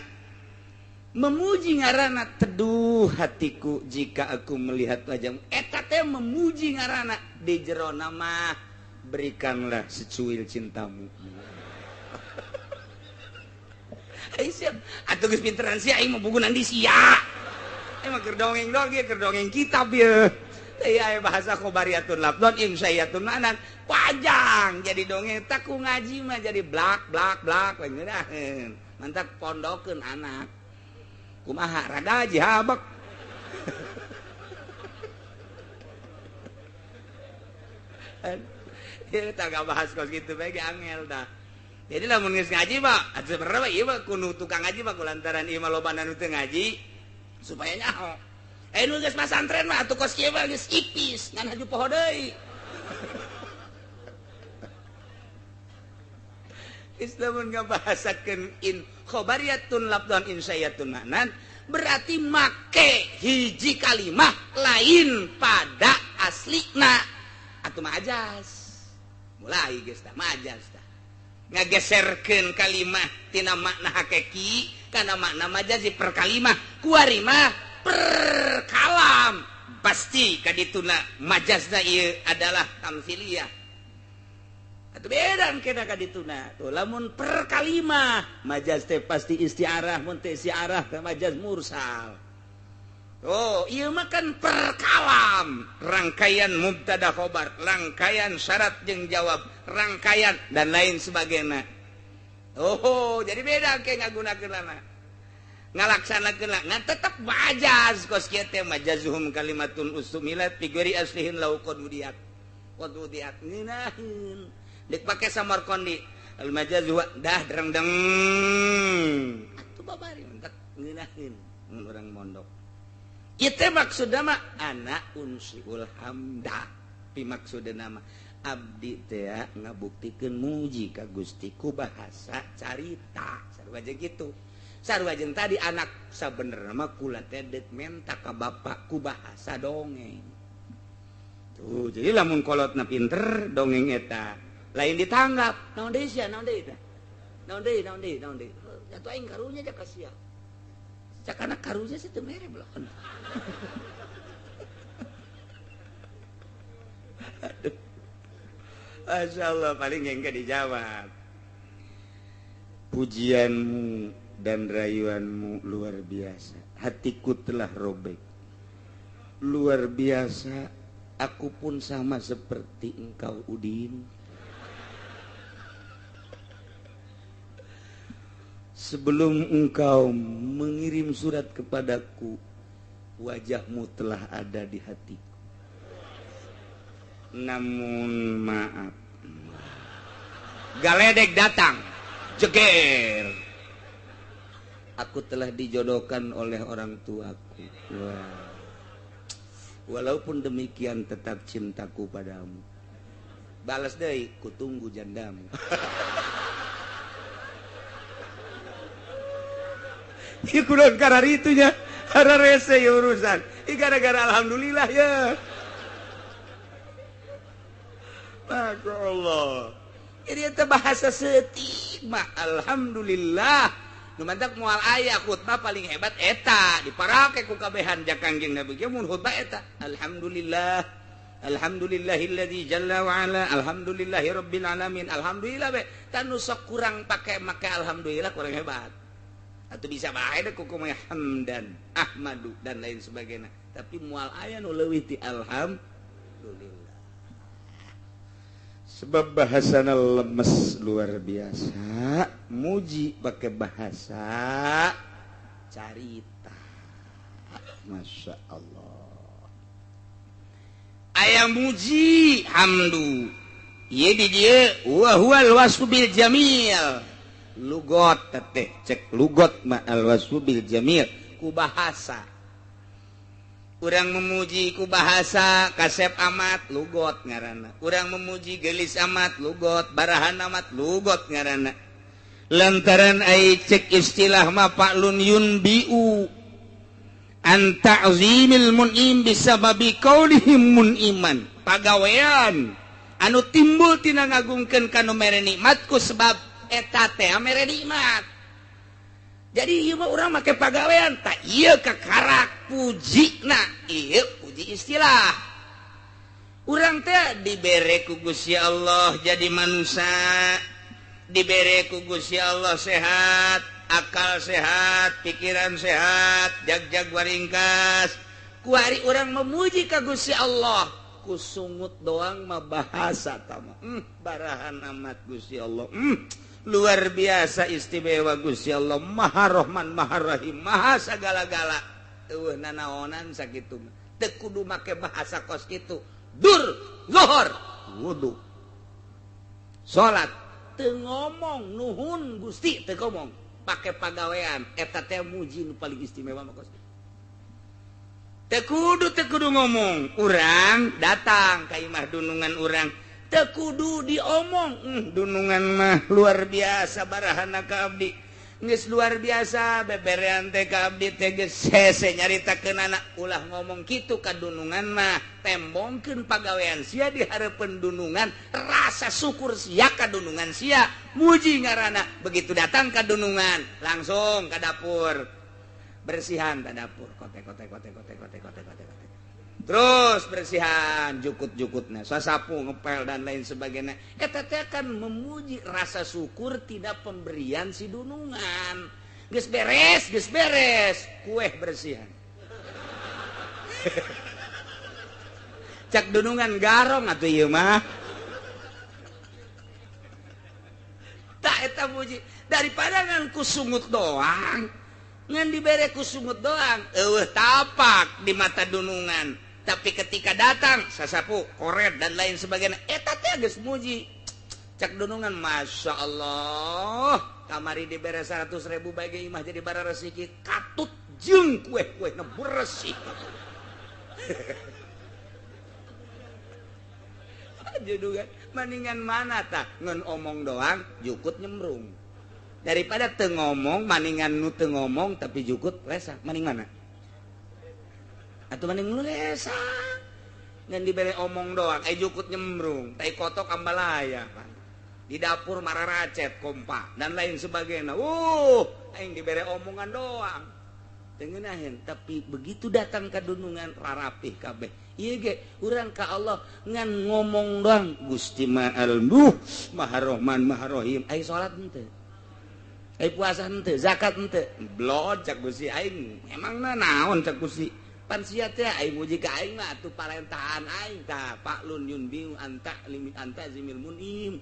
Memuji ngaranna teduh hatiku jika aku melihat wajahmu. Eta teh memuji ngaranna di jerona mah berikanlah secuil cintamu. Aing siap atuh geus pinteran sia aing mah bugunan di sia. Aing mah keur dongeng doang ieu keur dongeng kitab ieu. Teh aya bahasa khobariatun lafdon imsayatun ma'nan panjang jadi dongeng tak ku ngaji mah jadi blak blak blak we ngeunaheun. Mantak pondokeun anak. Kumaha rada jihabek. Ieu tah bahas kos kitu bae ge angel tah. Jadi lamun geus ngaji mah sebenarnya mah ieu mah kudu tukang ngaji mah kulantaran ieu mah loba nu teu ngaji supaya nyaho. Nu geus masantren mah atuh kos kieu mah geus ipis ngan haju poho deui. Islamun ngabahasakeun in khobariyatun lafdhan insayatun ma'nan berarti make hiji kalimah lain pada aslina atuh majas. Mulai geus tah majas tah. Ngageserkeun kalimah tina makna hakiki kana makna majazi per kalimah kuari mah per kalam pasti kadituna majazna ieu adalah tamsiliyah. Atuh beda kena kadituna tuh lamun per kalimah majaz teh pasti istiarah mun teh istiarah teh majaz mursal. Oh ieu mah kan per kalam rangkaian mubtada khobar rangkaian syarat jeung jawab rangkaian dan lain sebagainya. Oh jadi beda ke ngagunakeunana ngalaksanakeun ngan tetep majaz kos kieu teh majazuhum kalimatun ustumilat fi ghairi aslihin law qad wudiat ngeunaheun dek pake Samarkandi al majaz wa dah drengdeng atuh babari mentak ngeunaheun mun urang mondok ieu teh maksudna mah ana unsiul hamda pi maksudna mah abdi teh ngabuktikeun muji ka Gusti ku bahasa carita sarua jeung kitu sarua jeung tadi anak sabenerna mah kula teh deuk menta ka bapak ku bahasa dongeng tuh jadi lamun kolotna pinter dongeng eta lain ditanggap naon deui sia naon deui teh naon deui naon deui naon deui atuh aing karunya ja ka sia cakana karunya sih teu mere belakon. Aduh. Masya Allah paling engke dijawab. Pujianmu dan rayuanmu luar biasa. Hatiku telah robek. Luar biasa. Aku pun sama seperti engkau Udin. Sebelum engkau mengirim surat kepadaku, wajahmu telah ada di hatiku. Namun maaf, galedek datang, jeger. Aku telah dijodohkan oleh orang tuaku. Wah. Walaupun demikian tetap cintaku padamu. Balas deui, kutunggu jandamu. Ieu kunaon kararitunya. Hararese ya urusan. Ih gara-gara alhamdulillah ya. Masya Allah. Jadi itu bahasa setik mah alhamdulillah. Nu mantak moal aya khutbah paling hebat eta diparake ku kabehan ja Kangjeng Nabi ge mun khutbah eta alhamdulillah. Alhamdulillahilladzi jalla wa ala alhamdulillahirabbil alamin. Alhamdulillah be. Tanu sok kurang pake make alhamdulillah kurang hebat. Atau bisa bae deh kukumaya hamdan, ahmadu dan lain sebagainya. Tapi moal aya nu leuwih ti alhamdulillah. Sebab bahasana lemes luar biasa, muji pakai bahasa carita. Masya Allah. Aya muji hamdu. Ieu di dieu wa huwal wasfu bil jamil. Lugot teteh cek lugot ma al wasfu bil jamil ku bahasa. Urang memuji ku bahasa kasep amat lugot ngaranna. Urang memuji gelis amat lugot, barahan amat lugot ngaranna. Lantaran ai cek istilah ma fa'lun yunbiu an ta'zimil mun'im bisababi qaulihim mun'iman. Pagawean anu timbul tina ngagungkeun ka nu mere nikmat ku sebab eta teh mere nikmat. Jadi ieu mah urang make pagawean tak ieu kakarak pujina, ieu puji istilah. Urang teh dibere ku Gusti Allah jadi manusia, dibere ku Gusti Allah sehat, akal sehat, pikiran sehat, jag-jag waringkas. Kuari urang memuji ka Gusti Allah, ku sungut doang mah bahasa tama. Barahan amat Gusti Allah. Luar biasa istimewa Gusti Allah, Maha Rahman, Maha Rahim, Maha sagala-gala. Eueuh nanaonan sakitu mah. Teu kudu make bahasa kos kitu. Dur, zuhur, wudu. Salat teu ngomong nuhun Gusti teu ngomong, pake pagawean eta teh muji nu paling istimewa mah kos. Teu kudu ngomong, urang datang ka imah dunungan urang. Teu kudu diomong, dunungan mah luar biasa barahana ka abdi. Geus luar biasa beberean teh ka abdi teh geus hese nyaritakeunana ulah ngomong kitu ka dunungan mah, tembongkeun pagawean sia di hareupeun dunungan, rasa syukur sia ka dunungan sia, muji ngaranna. Begitu datang ka dunungan, langsung ka dapur. Bersihan ka dapur, kote kote kote kote kote kote kote. Terus bersihan jukut-jukutnya, sasapu, ngepel dan lain sebagainya. Eta teh kan memuji rasa syukur tidak pemberian si dunungan. Geus beres, kueh bersihan. Cak dunungan garong atuh ieu mah. Tak eta muji daripada ngan ku sungut doang. Ngan dibere ku sungut doang, eueuh tapak di mata dunungan. Tapi ketika datang sasapu, koret dan lain sebagainya, eta teh geus muji. Cak dunungan, masya Allah, kamari dibere 100.000 bagi imah jadi bara resiki, katut jeung kue-kue na bersih. Dunungan, maningan mana tah ngan omong doang, jukut nyemrung. Daripada teu ngomong, maningan nu teu ngomong tapi jukut lesa, maning mana? Atau maning nu lesa. Ngan dibere omong doang, jukut nyembrung, tai kotok ambalaya pan. Di dapur mararacet kompa dan lain sebagainya. Aing dibere omongan doang. Teu ngeunaheun, tapi begitu datang ka dunungan rarapih kabeh. Ieu ge urang ka Allah ngan ngomong doang, Gusti Maha Maha Rahman Maha Rahim. Ai salat henteu. Ai puasa henteu, zakat henteu. Blod cak Gusti aing, emangna naon cak Gusti? Pan sia teh aing muji ka aing mah atuh parentahan aing tah fa'lun yunbiu anta limit anta zimil munim.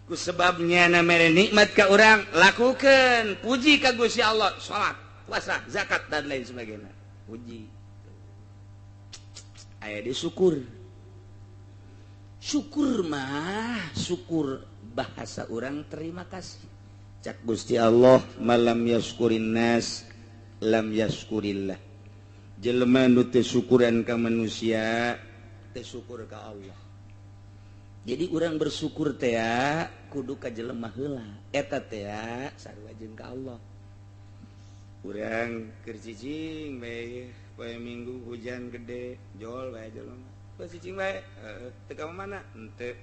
Ku sebabnya na mere nikmat ka urang lakukeun, puji ka Gusti Allah, salat, puasa, zakat dan lain sebagainya. Puji. Aya di syukur. Syukur mah, syukur bahasa urang terima kasih. Cak Gusti Allah malam yaskurin nas lam yaskurillah. Jelema nu teu syukuran ka manusia teu syukur ka Allah. Jadi urang bersyukur teh kudu ka jelema heula, eta teh sarua jeung ka Allah. Urang keur cicing bae poe Minggu hujan gede jol bae jelema. Poe cicing bae heeh teu ka mana? Henteu.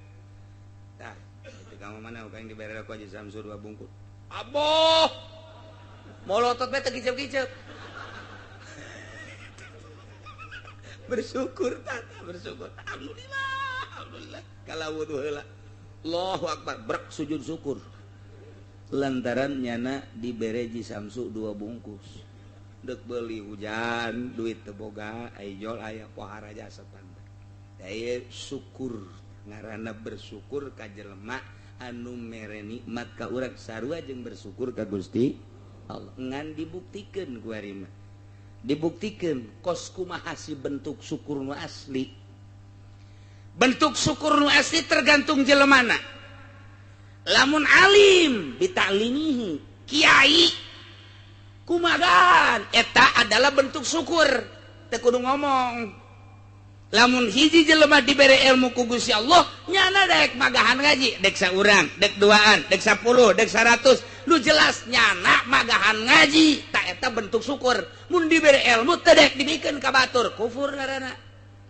Tah, teu ka mana ku aing dibere ku Haji Samsur 2 bungkus. Aboh. Molotot bae teu kicep-kicep. Bersyukur tata, bersyukur. Alhamdulillah, alhamdulillah. Kalau wudu heula. Allahu akbar, brek sujud syukur. Lantaran nyana dibere Ji Samsu 2 bungkus. Dek beli hujan, duit teu boga, ai jol aya pohara jasa tanda. Daya syukur, ngaranna bersyukur ka jelema anu mere nikmat ka urang sarua jeung bersyukur ka Gusti Allah. Ngan dibuktikeun ku ari mah. Dibuktikeun kos kumaha si bentuk syukur nu asli. Bentuk syukur nu asli tergantung jelemana. Lamun alim bitaklimihi kiai kumagan eta adalah bentuk syukur teu kudu ngomong. Lamun hiji jelema dibere ilmu ku Gusti Allah nyana daek magahan ngaji dek saurang dek duaan dek 10 dek 100 nu jelas nyana magahan ngaji tak eta bentuk syukur. Mun dibere ilmu teu daek dibikeun ka batur kufur ngaranna.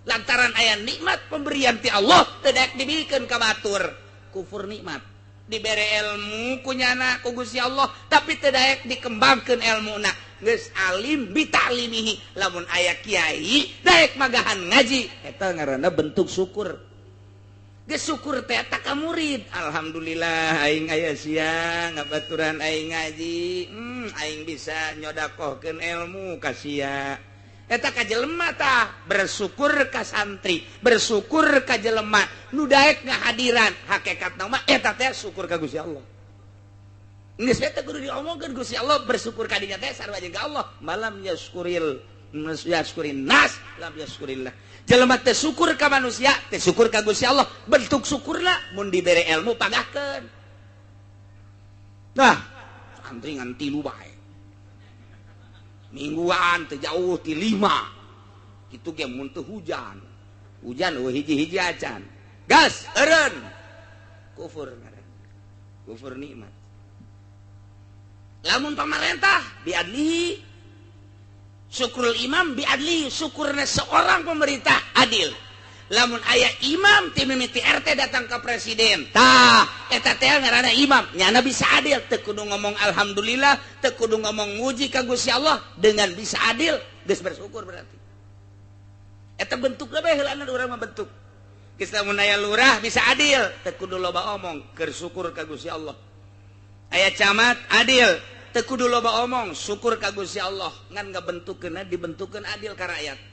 Lantaran aya nikmat pemberian ti Allah teu daek dibikeun ka batur kufur nikmat. Dibere ilmu kunyana ku Gusti Allah tapi teu daek dikembangkeun ilmuna geus alim bitaklimihi. Lamun aya kiai daek magahan ngaji eta ngaranna bentuk syukur. Geus syukur teh eta ka murid alhamdulillah aing aya sia ngabaturan aing ngaji aing bisa nyodakohkeun ilmu ka sia. Eta ka jelema tah bersyukur ka santri, bersyukur ka jelema nu daek ngahadiran hakikatna mah eta teh syukur ka Gusti Allah. Geus teh kudu diomongkeun Gusti Allah bersyukur ka dinya teh sarua jeung ka Allah. Malam yaskuril yaskurin nas lam yaskurillah. Jelema teh syukur ka manusia, teh syukur ka Gusti Allah. Bentuk syukurna mun dibere ilmu pagahkeun. Nah, santri ngan 3 bae. Mingguan teu jauh ti 5 kitu ge mun teu hujan hujan eueuh hiji-hiji acan gas eureun kufur ngaranna kufur nikmat. Lamun pamarentah biadlihi syukrul imam biadlihi syukurna seorang pemerintah adil. Lamun aya imam ti mimiti RT datang ke presiden tah eta teh ngaranna imam nyana bisa adil teu kudu ngomong alhamdulillah teu kudu ngomong muji ka Gusti Allah dengan bisa adil geus bersyukur berarti eta bentukna bae heulana urang mah bentuk geus lamun aya lurah bisa adil teu kudu loba omong keur syukur ka Gusti Allah. Aya camat adil teu kudu loba omong syukur ka Gusti Allah ngan ngabentukkeunna dibentukkeun adil ka rakyat.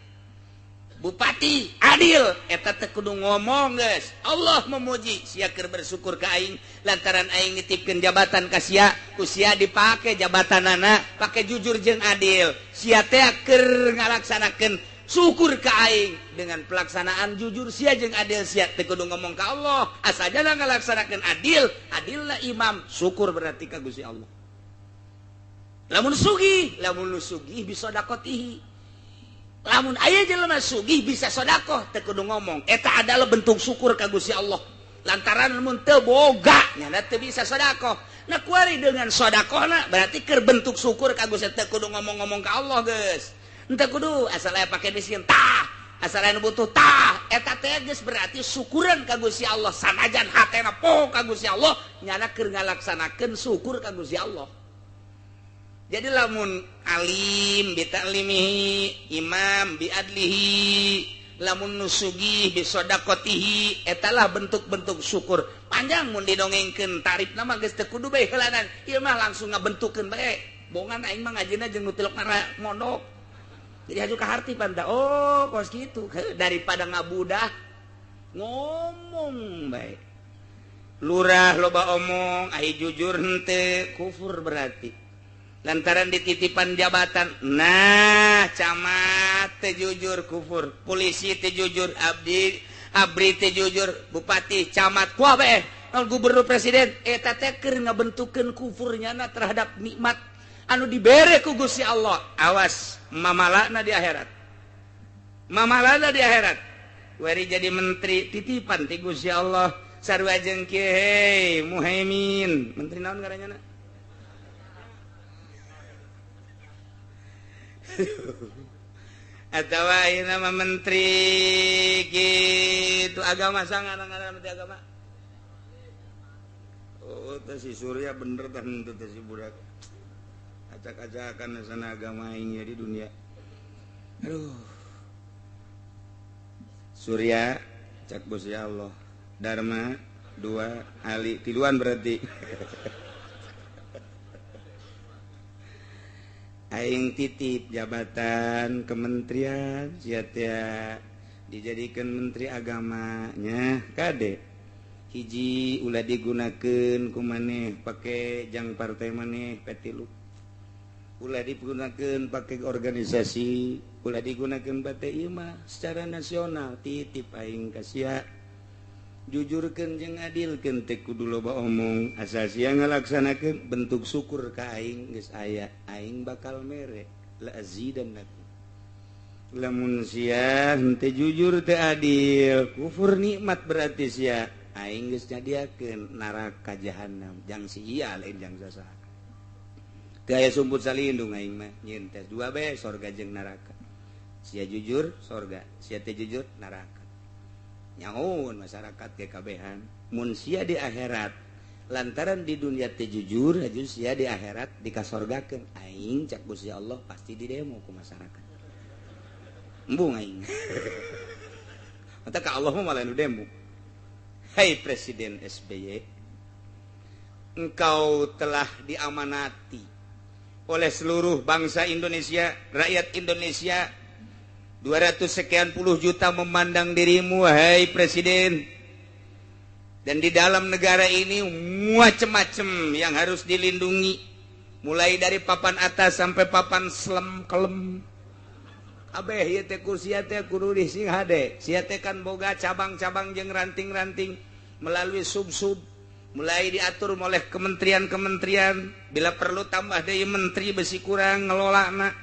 Bupati adil eta teu kudu ngomong geus Allah memuji sia keur bersyukur ka aing lantaran aing nitipkeun jabatan ka sia ku sia dipake jabatanana pake jujur jeung adil sia teh keur ngalaksanakeun syukur ka aing dengan pelaksanaan jujur sia jeung adil sia teu kudu ngomong ka Allah asajana ngalaksanakeun adil adilna imam syukur berarti ka Gusti Allah. Lamun sugih lamun nu sugih bisa dakotihi lamun aya jelema sugih bisa sodakoh teu kudu ngomong eta adalah bentuk syukur ka Gusti Allah lantaran mun teu boga nyana teu bisa sodakoh. Nah kuari dengan sodakohna berarti keur bentuk syukur ka Gusti teu kudu ngomong-ngomong ka Allah geus henteu kudu asal aya pake miskin tah asal aya nu butuh tah eta teh geus berarti syukuran ka Gusti Allah sanajan hatena poho ka Gusti Allah nyana keur ngalaksanakeun syukur ka Gusti Allah. Jadi lamun alim bitaklimihi imam biadlihi lamun nusugih bisodaqotihi etalah bentuk-bentuk syukur. Panjang mun didongengkeun tarifna mah geus teu kudu bae heulanan ieu mah langsung ngabentukkeun bae bongan aing mah ngajina jeung nu tilok mondok jadi haju ka harti panta oh kos kitu daripada ngabudah ngomong bae lurah loba omong ai jujur henteu kufur berarti lantaran dititipan jabatan. Nah camat teu jujur kufur, polisi teu jujur, abdi abri teu jujur, bupati camat kuah bae gubernur presiden eta teh keur ngabentukkeun kufurnya na terhadap nikmat anu dibere ku Gusti Allah. Awas mamalana di akhirat, mamalana di akhirat. Wari jadi menteri titipan ti Gusti Allah sarua jeung kieu hei Muhaimin menteri naon ngaranna? Atau ayeuna mah menteri gitu agama sangat ngaran menteri agama. Oh, teh si Surya bener tah henteu teh si budak. Acak-acakan sana agama aing di dunia. Aduh. Surya cak bos ya Allah. Dharma 2 Ali tiluan berarti. Aing titip jabatan kementerian sia teh dijadikan menteri agamanya kade hiji ulah digunakeun ku maneh pake jang partai maneh P3 ulah digunakeun pake organisasi ulah digunakeun pake ieu mah secara nasional titip aing ka sia jujurkeun jeung adilkeun teh kudu loba omong asal sia ngalaksanakeun bentuk syukur ka aing geus aya aing bakal mere la azidannakum lamun sia henteu jujur teu adil kufur nikmat berarti sia aing geus nyadiakeun neraka jahanam jang si iya lain jang sasaha teu aya sumput salindung aing mah nyieun tes dua bae sorga jeung neraka sia jujur sorga sia teu jujur neraka nyaun masyarakat kekabehan mun sia di akhirat lantaran di dunia teu jujur aju sia di akhirat dikasorgakeun aing cak Gusti Allah pasti di demo ku masyarakat embung aing mata ka Allah mah malah nu demo. Hai Presiden SBY, engkau telah diamanati oleh seluruh bangsa Indonesia, rakyat Indonesia 200 sekian puluh juta memandang dirimu, hai Presiden. Dan di dalam negara ini macem-macem yang harus dilindungi, mulai dari papan atas sampai papan selem kelem. Kabeh ieu teh kursi teh kudu dising hade. Sia teh kan boga cabang-cabang jeung ranting-ranting melalui sub-sub, mulai diatur oleh kementerian-kementerian, bila perlu tambah deui menteri besi kurang ngelolana.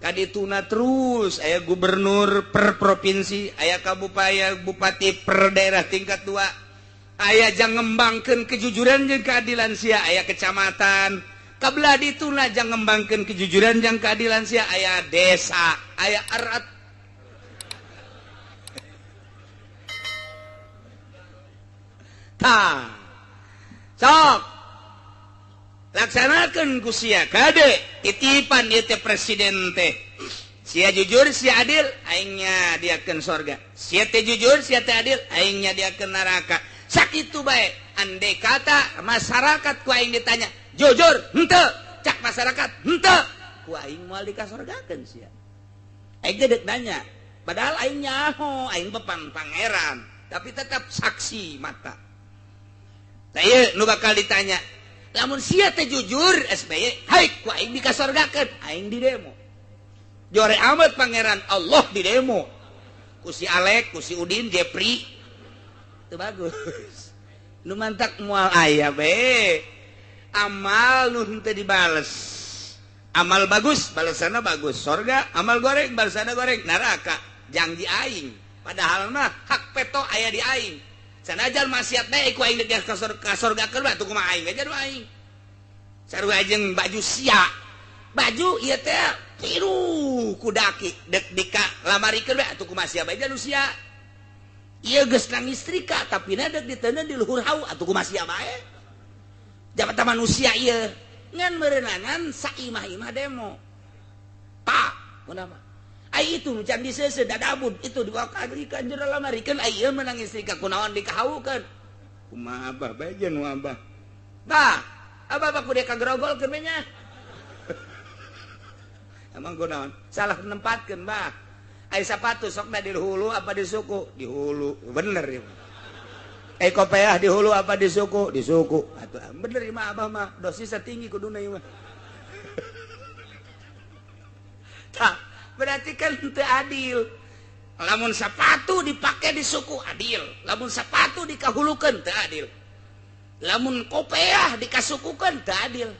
Kadituna terus aya gubernur per provinsi, aya kabupaten, bupati per daerah tingkat 2, aya jang ngembangkeun kejujuran jeung keadilan sia, aya kecamatan. Kabelah dituna jang ngembangkeun kejujuran jeung keadilan sia, aya desa, aya erat. Tah. Sok laksanakan ku sia kade titipan ieu teh presiden teh sia jujur sia adil aingnya diakeun sorga, sia teh jujur sia teh adil aingnya diakeun neraka. Sakitu bae andai kata masyarakat ku aing ditanya jujur henteu cak masyarakat henteu ku aing moal dikasorgakeun sia. Aing teh deuk nanya padahal aing nyaho aing bepan pangeran tapi tetap saksi mata. Tah ieu nu bakal ditanya lamun sia teh jujur SBY haik ku aing dikasorgakeun aing di demo jore amat pangeran Allah di demo ku si Alek ku si Udin Jepri teu bagus nu mantak moal aya be amal nu henteu dibales amal bagus balesanna bagus sorga amal goreng balesanna goreng neraka jangji aing padahal mah hak peto aya di aing sanajan maksiat bae ku aing deuk ka sorgakeun mah atuh kumaha aing aja nu aing sarua jeung baju sia baju ieu teh tiru ku daki deuk dika lamarikeun bae atuh kumaha sia bae nu sia ieu geus nang istrika tapi na deuk diteundeun di luhur hau atuh kumaha sia bae jabatan manusia ieu ngan meureunangan saimah-imah demo pak kunaon ai itu can diseuseuh dadabud itu diwakadrikeun jero lamarikeun ai ieu menang istrika kunaon dikahawukeun kumaha abah bae jeung nu abah bah abah mah kudu kagrogolkeun we nya emang kunaon salah nempatkeun bah ai sapatu sokna di hulu apa di suku di hulu bener ieu ai kopeah di hulu apa di suku di suku atuh bener ieu mah abah mah dosisna tinggi kuduna ieu mah tah berarti kan teu adil. Lamun sapatu dipake di suku adil, lamun sapatu dikahulukeun teu adil, lamun kopeah dikasukukeun teu adil.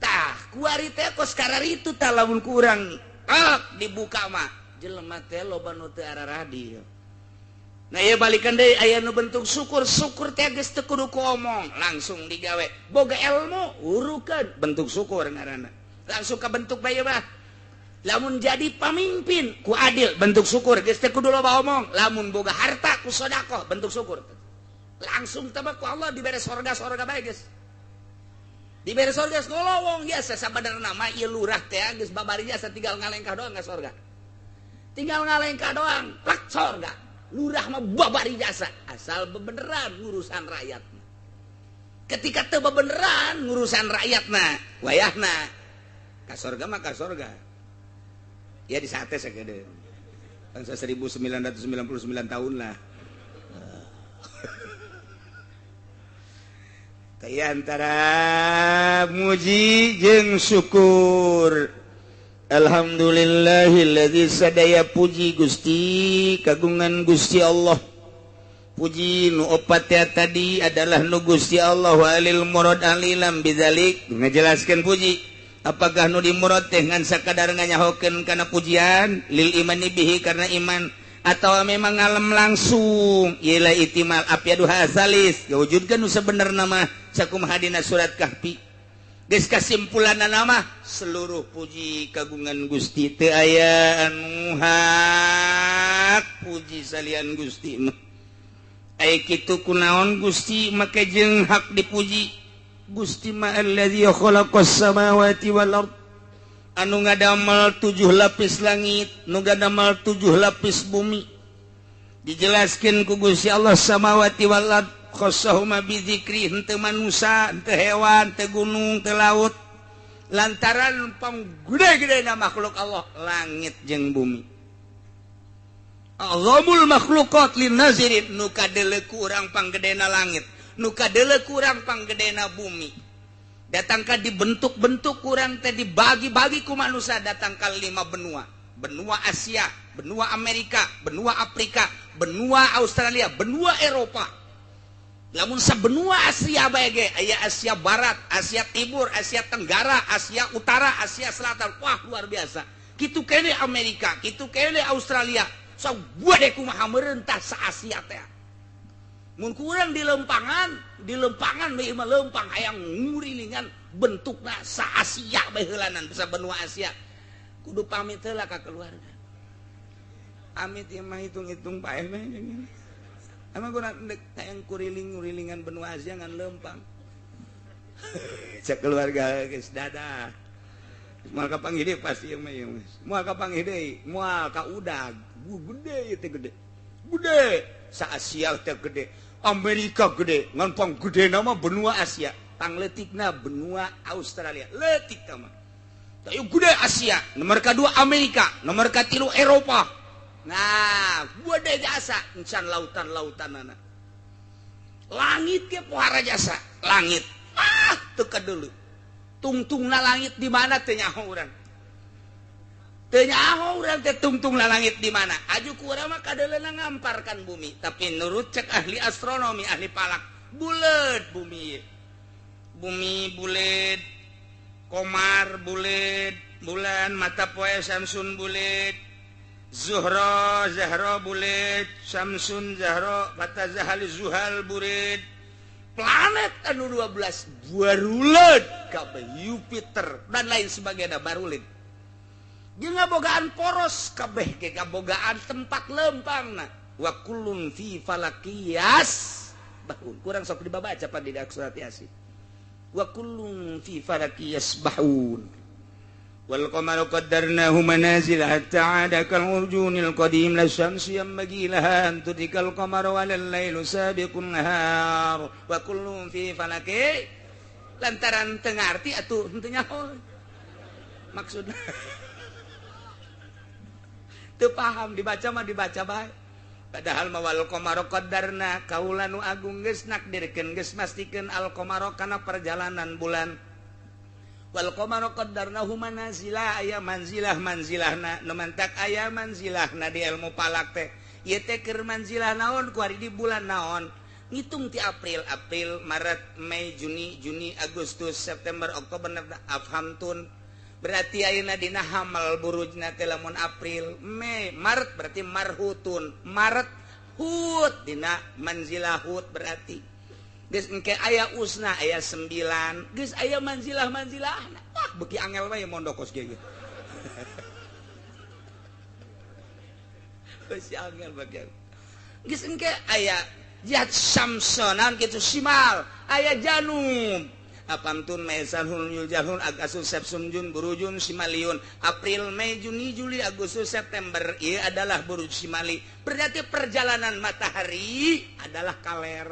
Tah kuari teh kos kararitu tah lamun kurang tak dibuka mah jelema teh loba nu teu araradil. Nah ieu balikan deui aya nu bentuk syukur, syukur teh geus teu kudu ku omong, langsung digawe. Boga ilmu urukeun bentuk syukur ngaranna. Langsung kabentuk bae mah. Lamun jadi pamimpin ku adil bentuk syukur, geus teu kudu loba omong. Lamun boga harta ku sedekah bentuk syukur. Langsung tebak ku Allah dibere sorga-sorga bae geus. Dibere sorga geus ngolowong biasa sabenerna mah ieu lurah teh geus babari jasa tinggal ngalengkah doang ka sorga. Tinggal ngalengkah doang, plak sorga. Lurah mah babari jasa asal bebeneran ngurusan rakyat. Ketika teu bebeneran ngurusan rakyatna, wayahna ka sorga mah ka sorga. Ya di sate sagede. Bangsa 1999 tahun lah. Kaya antara muji jeung syukur. Alhamdulillahilladzi sadaya puji Gusti kagungan Gusti Allah. Puji nu opat ya tadi adalah nu Gusti Allah walil murad alilam bidzalik ngajelaskeun puji. Apakah nu dimurad teh ngan sakadar nganyahokeun kana pujian lil imani bihi karena iman atau memang ngalem langsung ieu itimal afyadu hasalis wujudkeun nu sabenerna mah sakumaha dina surat Kahfi. Geus kasimpulanna mah seluruh puji kagungan Gusti teu aya anu hak puji salian Gusti mah. Ai kitu kunaon Gusti make jeung hak dipuji. Gusti ma allazi khalaqas samawati wal ard anu ngadamel 7 lapis langit, nu ngadamel 7 lapis bumi. Dijelaskeun ku Gusti Allah samawati wal ard khassahuma bizikri henteu manusa, henteu hewan, henteu gunung, henteu laut. Lantaran panggede-gedena makhluk Allah langit jeung bumi. Azamul makhluqat lin nazirin nu kadeuleu ku urang panggedena langit, nu kadeuleu ku urang panggedena bumi. Datangka dibentuk-bentuk kurang teh dibagi-bagi ku manusia datang ka 5 benua. Benua Asia, benua Amerika, benua Afrika, benua Australia, benua Eropa. Lamun sabenua Asia bae ge aya Asia Barat, Asia Timur, Asia Tenggara, Asia Utara, Asia Selatan. Wah, luar biasa. Kitu kene Amerika, kitu kene Australia. Sagede kumaha meurentah sa Asia teh. Mun kurang di lempangan bae mah lempang hayang ngurilingan bentukna sa Asia bae heulanan sa benua Asia. Kudu pamit heula ka keluarga. Amit ieu mah hitung-hitung paeh mah. Emang gua ndek hayang kuriling-ngurilingan benua Asia ngan lempang. Cek keluarga geus dadah. Moal ka panggih pasti ieu mah ieu. Moal ka panggih deui, moal ka udag. Gede ieu teh gede. Gede sa Asia teh gede. Amerika gede, ngan pang gedena mah benua Asia, pangleutikna benua Australia. Leutik tah mah. Tah gede Asia, nomor kadua Amerika, nomor katilu Eropa. Nah, gede jasa encan lautan-lautanana. Langit ge pohara jasa, langit. Ah, teu kadeuleu. Tungtungna langit di mana teu nyaho urang. Teu nyaho urang teh tungtungna langit di mana. Aju ku urang mah kadeuleuna ngamparkan bumi, tapi nurut cek ahli astronomi, ahli falak, buleut bumi. Bumi buleut, komar buleut, bulan mata poe Samsun buleut. Zuhra, Zahra buleut, Samsun Zahra, Fata Zahal Zuhal buleut. Planet anu 12 baruleut kabeh Jupiter dan lain sebagainya baruleut. Jeung ngabogaan poros kabeh ge kabogaan tempat lempangna. Wa kullun fi falakiyas bahun. Kurang sok dibaca pan di surat Yasin. Wa kullun fi falakiyas bahun. Wal qamaru qaddarnahu manazila hatta 'ada kal urjunil qadim la syamsu yanbaghi laha an tudrikal qamara wal lailu sabiqun nahar wa kullun fi falaki. Lantaran teu ngarti atuh henteu nyaho maksudna. Teu paham dibaca mah dibaca bae. Padahal mah wal qamaru qaddarna kaula nu agung geus nakdirkeun geus mastikeun al qamaru kana perjalanan bulan. Wal qamaru qaddarnahu manazila aya manzilah manzilahna nu mantak aya manzilahna di ilmu falak teh ieu teh keur manzilah naon kuari di bulan naon ngitung ti April April Maret Mei Juni Juni Agustus September Oktober Afhamtun berarti ayeuna dina hamal burujna teh lamun April Mei Maret berarti marhutun Maret hut dina manzilah hut berarti geus engke aya usna aya 9 geus aya manzilah-manzilahna. Wah beuki angel wae mondok kos ge. Geus angel bagian. Geus engke aya jihad Samsonan kitu simal, aya janub. Apamtun Mesan Hun Jahun Agustus Sepsun Jun Burujun Simaliun April Mei Juni Juli Agustus September ieu adalah buruj Simali. Berarti perjalanan matahari adalah kaler.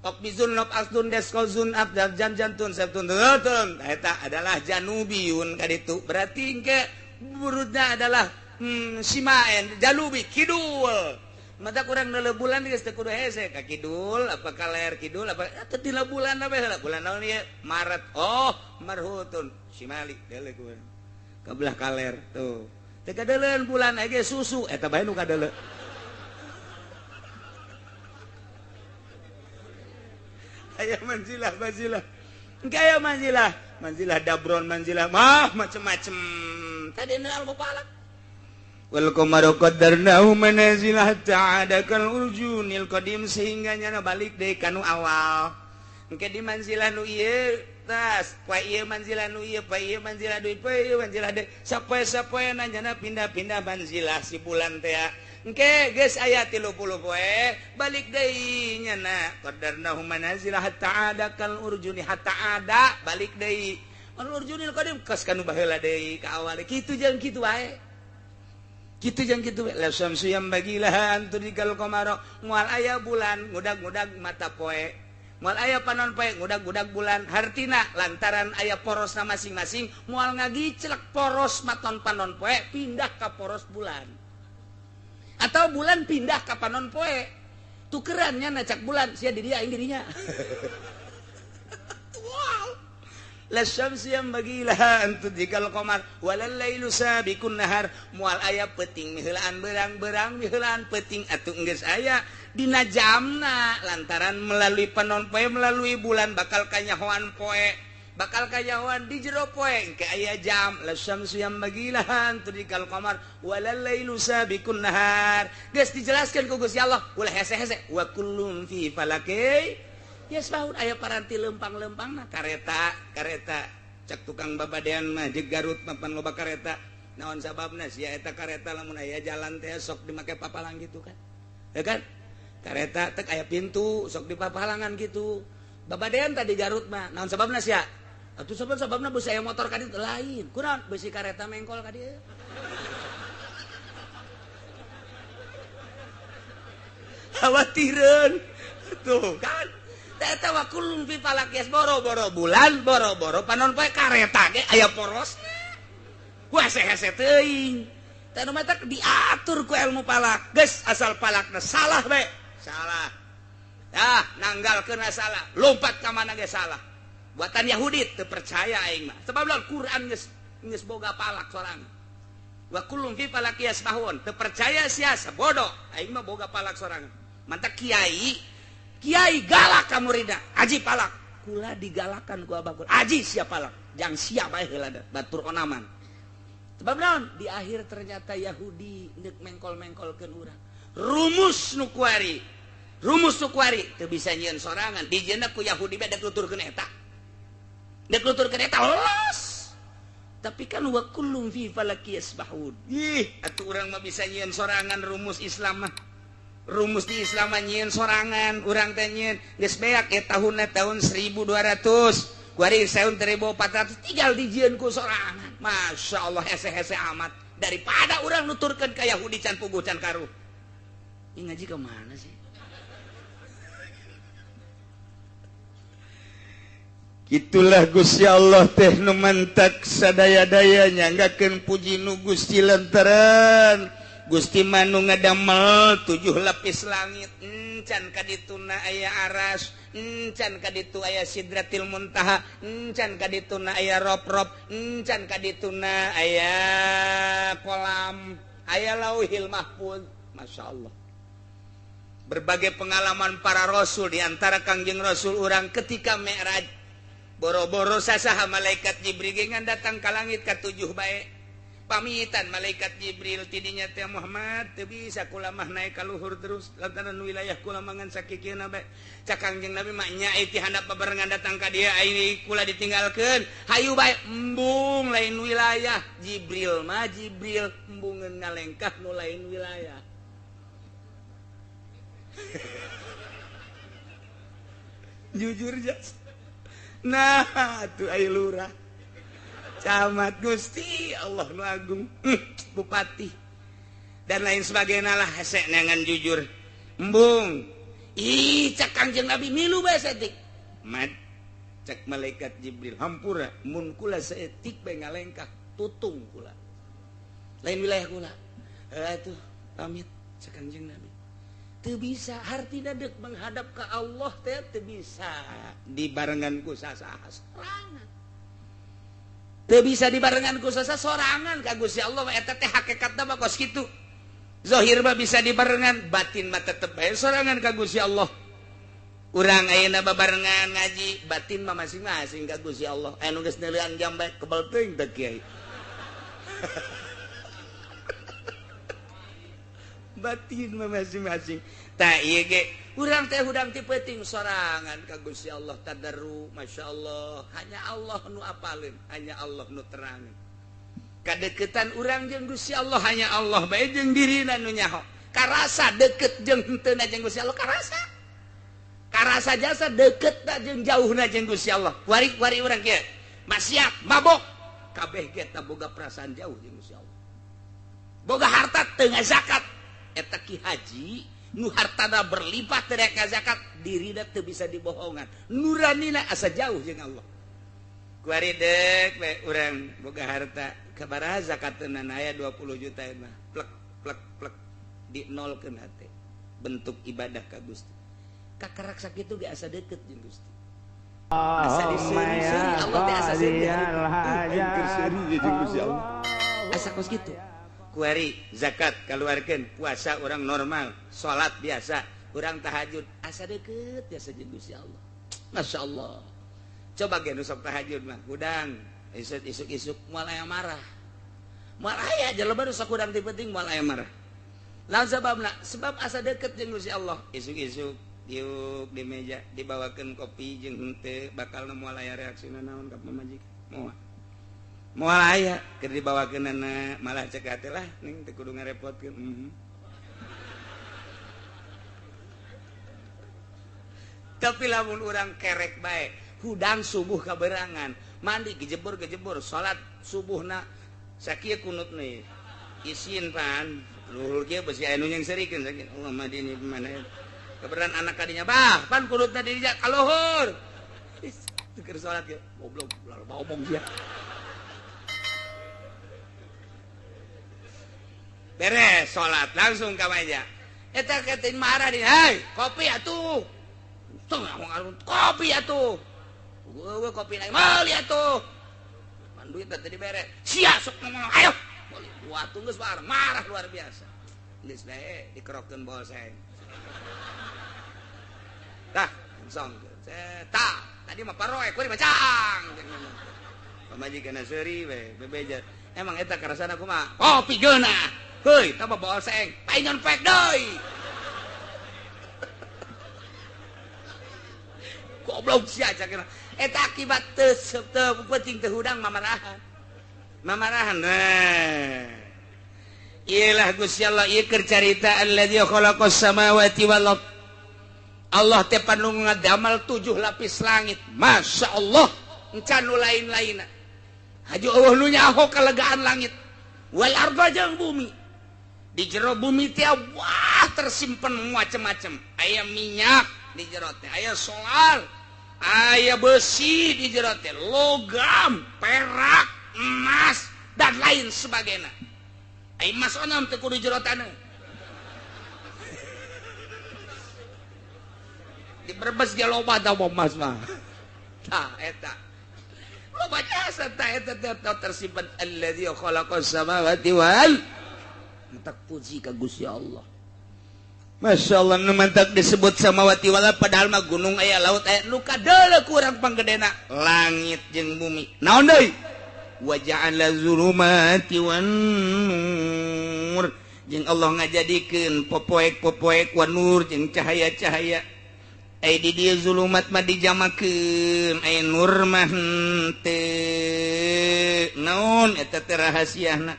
Okbizun Nob Asdun Deskozun Abdal Jan Jantun Septun Tun eta adalah Janubiyun kaditu. Berarti engke burujna adalah Simaen Janubi kidul. Mata kurang nele bulan geus teu kudu hese ka kidul apa kaler kidul apa teu dina bulan apa heula bulan naon ieu Maret oh marhutun Simali deuleu ku ka belah kaler tuh teu kadeuleun bulan ge susu eta bae nu kadeuleu aya manzilah manzilah engke aya manzilah manzilah dabron manzilah mah macem-macem tadi nu al-mupalak wal qamaru qaddarnahu manazil hatta ada kal urjunil qadim sehingga nyana balik deui kanu awal engke di manzilah nu ieu tas poe ieu manzilah nu ieu poe ieu manzilah deui poe ieu manzilah deui sapoe-sapoena nyana pindah-pindah manzilah si bulan teh engke geus aya 30 poe balik deui nyana qaddarnahu manazil hatta ada kal urjuni hatta ada balik deui al urjunil qadim kos kanu baheula deui ka awal kitu jeung kitu wae kitu jeung kitu la syamsu yang bagilaha antudikal qamara moal aya bulan ngudag-ngudag mata poe moal aya panon poe ngudag-ngudag bulan hartina lantaran aya porosna masing-masing moal ngagiclek poros maton panon poe pindah ka poros bulan atau bulan pindah ka panon poe tukerannya nacak bulan sia di dia aing di dinya. La syamsu yang bagilaha antudikal qamar walal lailu sabiqun nahar moal aya peuting miheulaan berang-berang miheulaan peuting atuh geus aya dina jamna lantaran melalui panon poe melalui bulan bakal kanyahoan poe bakal kanyahoan di jero poe engke aya jam la syamsu yang bagilaha antudikal qamar walal lailu sabiqun nahar geus dijelaskeun ku Gusti Allah ulah hese-hese wa kullun fi falaki yasbahun aya paranti lempang-lempangna kareta kareta cak tukang babadean mah jeung Garut mapan loba kareta naon sababna sia eta kareta lamun aya jalan teh sok dimake papalang gitu kan ya kan kareta teh aya pintu sok dipapalangan gitu babadean tadi Garut mah naon sababna sia atuh sabab sababna beusi aya motor ka ditu lain kunaon beusi kareta mengkol ka dieu khawatireun tuh kan eta wa kullun fi falak yas boro-boro bulan boro-boro panon poe kareta ge aya porosna hese-hese teuing teh nu matak diatur ku ilmu falak geus asal falakna salah bae salah dah nanggalkeun salah lompat ka mana ge salah buatan Yahudi teu percaya aing mah sebab lamun Quran geus geus boga falak sorangan wa kullun fi falak yasbahun teu percaya sia sabodo aing mah boga falak sorangan mantak kiai kiai galak ka muridna aji palak kula digalakan ku abah kula aji sia palak jang sia bae heula batur onaman sebab naon di akhir ternyata Yahudi neuk mengkol-mengkolkeun urang rumus nu kuari teu bisa nyieun sorangan dijieunna ku Yahudi bae dek nuturkeun eta los tapi kan wa kullum fi falaki yasbahun ih atuh urang mah bisa nyieun sorangan rumus Islam mah rumus di Islam nyieun sorangan urang teh nyieun geus beak e tahunna tahun 1200 kuari tahun 1400 tinggal dijieun ku sorangan Masya Allah hese-hese amat daripada urang nuturkeun ka Yahudi can puguh can karuh. Ini ngaji ke mana sih? Itulah Gusti Allah teh nu mantak sadaya-daya nyanggakeun puji nu Gusti lantaran Gusti manu ngadamel 7 lapis langit encan kadituna aya aras encan kaditu aya sidratil muntaha encan kadituna aya rob-rob encan kadituna aya kolam aya lauhil mahfuz. Masya Allah berbagai pengalaman para rasul diantara Kangjeng Rasul urang ketika Mi'raj boro-boro sasaha malaikat Jibril ngan datang ka langit ka 7 bae. Pamitan malaikat Jibril tidinya teh Muhammad teu bisa kula mah naik ka luhur terus lantaran wilayah kula mangan sakikieuna bae. Cak Kangjeng Nabi mah nya ti handap babarengan datang ka dieu ai kula ditinggalkeun. Hayu bae embung lain wilayah. Jibril mah Jibril embungeun ngalengkah nu lain wilayah. Jujur jas. Nah atuh ai lurah camat Gusti Allah nu agung, bupati dan lain sebagainya lah hese neangan jujur embung. Ih cak Kangjeng Nabi milu bae saeutik. Mat cak malaikat Jibril hampura mun kula saeutik bae ngalengkah tutung kula lain wilayah kula. Atuh pamit cak Kangjeng Nabi. Teu bisa hartina deuk menghadap ka Allah teh teu bisa dibarengan ku sasaha sorangan. Teu bisa dibarengan ku sasaha sorangan ka Gusti Allah eta teh hakikatna mah kos kitu. Zahir mah bisa dibarengan, batin mah tetep bae sorangan ka Gusti Allah. Urang ayeuna babarengan ngaji, batin mah masing-masing ka Gusti Allah. Anu geus neuleuan jam bae kebel teuing teh kiai. Batin mah masing-masing. Tah ieu ge urang teh hudang ti peuting sorangan ka Gusti Allah tadarru masyaallah hanya Allah nu apaleun, hanya Allah nu terang. Kadeukeutan urang jeung Gusti Allah hanya Allah bae jeung dirina nu nyaho. Karasa deukeut jeung henteu jeung Gusti Allah karasa. Karasa jasa deukeut jeung jauhna jeung Gusti Allah. Wari-wari urang kieu maksiat mabok kabeh ge tah boga perasaan jauh jeung Gusti Allah. Boga harta teu ngazakat eta ki haji nu hartana berlimpah teu rek zakat dirina teu bisa dibohongan nuranina asa jauh jeung Allah. Kuari deuk we urang boga harta kabaraha zakatna aya 20 juta mah plek plek plek di nolkeun hate bentuk ibadah ka Gusti. Kakarak sakitu ge asa deukeut jeung Gusti. Asa diseuri-seuri Allah teh asa seuri aing keur seuri jeung Gusti Allah. Asa kos kitu. Kuari zakat keluarkan, puasa orang normal, salat biasa, orang tahajud asa deket biasa jeung Gusti Allah. Masya Allah. Coba ge nu sok tahajud mah hudang isuk-isuk moal aya marah. Moal aya jelema nu sok hudang ti penting moal aya marah. Lawan sababna? Sebab asa deket jeung Gusti Allah. Isuk-isuk diuk di meja dibawakeun kopi jeung henteu bakalna moal aya reaksina naon ka pamajikan. Moal. Moal aya keur dibawakeunana malah cek hate lah ning teu kudu ngarepotkeun. Tapi lamun urang kerek bae hudang subuh kaberangan mandi gejebur-gejebur salat subuhna sakieu kunutna isin pan luhur kieu besi aya nu nyengserikeun sakieu Allah mah dini mana keberan anak kadinya bah pan kunutna di dinya ka luhur keur salat ge goblok lalu omong sia. Beres salat langsung ka meja. Eta ketin marah di, "Hei, kopi atuh." Tengah ngarun kopi atuh. Eueuh kopi na meuli atuh. Pan duit teh dibere. Sia sok ngomong, ayo. Meuli atuh geus marah luar biasa. Geus bae dikerokeun bolseng. Tah, langsung. Tah, tadi mah paroe kuari bacang. Pamajikan seuri we bebeja. Emang eta karasana kumaha? Kopi geunah. Heuy, tah bolseng, painyon pek deui. Goblok sia cakena. Eta akibat teu penting teu hudang mamarahan. Mamarahan. Nah. Iyalah Gusti Allah ieu keur carita allazi khalaqas samawati wal ard. Allah teh panu ngadamal 7 lapis langit. Masya Allah, encan nu lain-lainna. Haju eueuh nu nyaho kalegaan langit. Wal arda jeung bumi. Di jero bumi teh wah tersimpen macam-macam. Aya minyak di jero teh, aya solar, aya besi di jero teh, logam, perak, emas dan lain sebagainya. Aya emas onam teh kudu jero taneuh. Di Brebes ge loba tah emas mah. Tah eta. Loba jasa tah eta teh tersimpen allazi khalaqas samawati wal tak puji ka Gusti Allah. Masya Allah nu mantak disebut samawati wal padahal mah gunung aya laut aya nu kadeuleu kurang panggedena langit jeung bumi. Naon deui? Wa ja'ala zulumati wan nur jeung Allah ngajadikeun popoek-popoek wan nur jeung cahaya-cahaya. Ai di dieu zulumat mah dijamakeun, ai nur mah henteu. Naon eta teh rahasiana?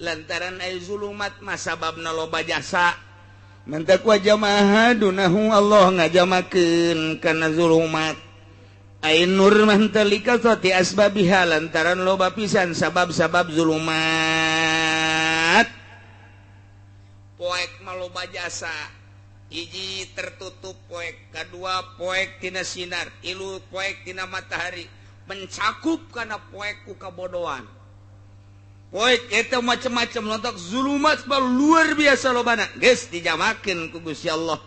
Lantaran ai zulumat mah sababna loba jasa. Mantak wa jamaah dunahu Allah ngajamakeun kana zulumat. Ai nur mah henteu likasati asbabiha lantaran loba pisan sabab-sabab zulumat. Poek mah loba jasa. Hiji tertutup poek, kedua poek tina sinar, ilu poek tina matahari, mencakup kana poek ku kabodohan. Poek eta macam-macam lontak zulumat mah luar biasa lobana. Geus dijamakeun ku Gusti Allah.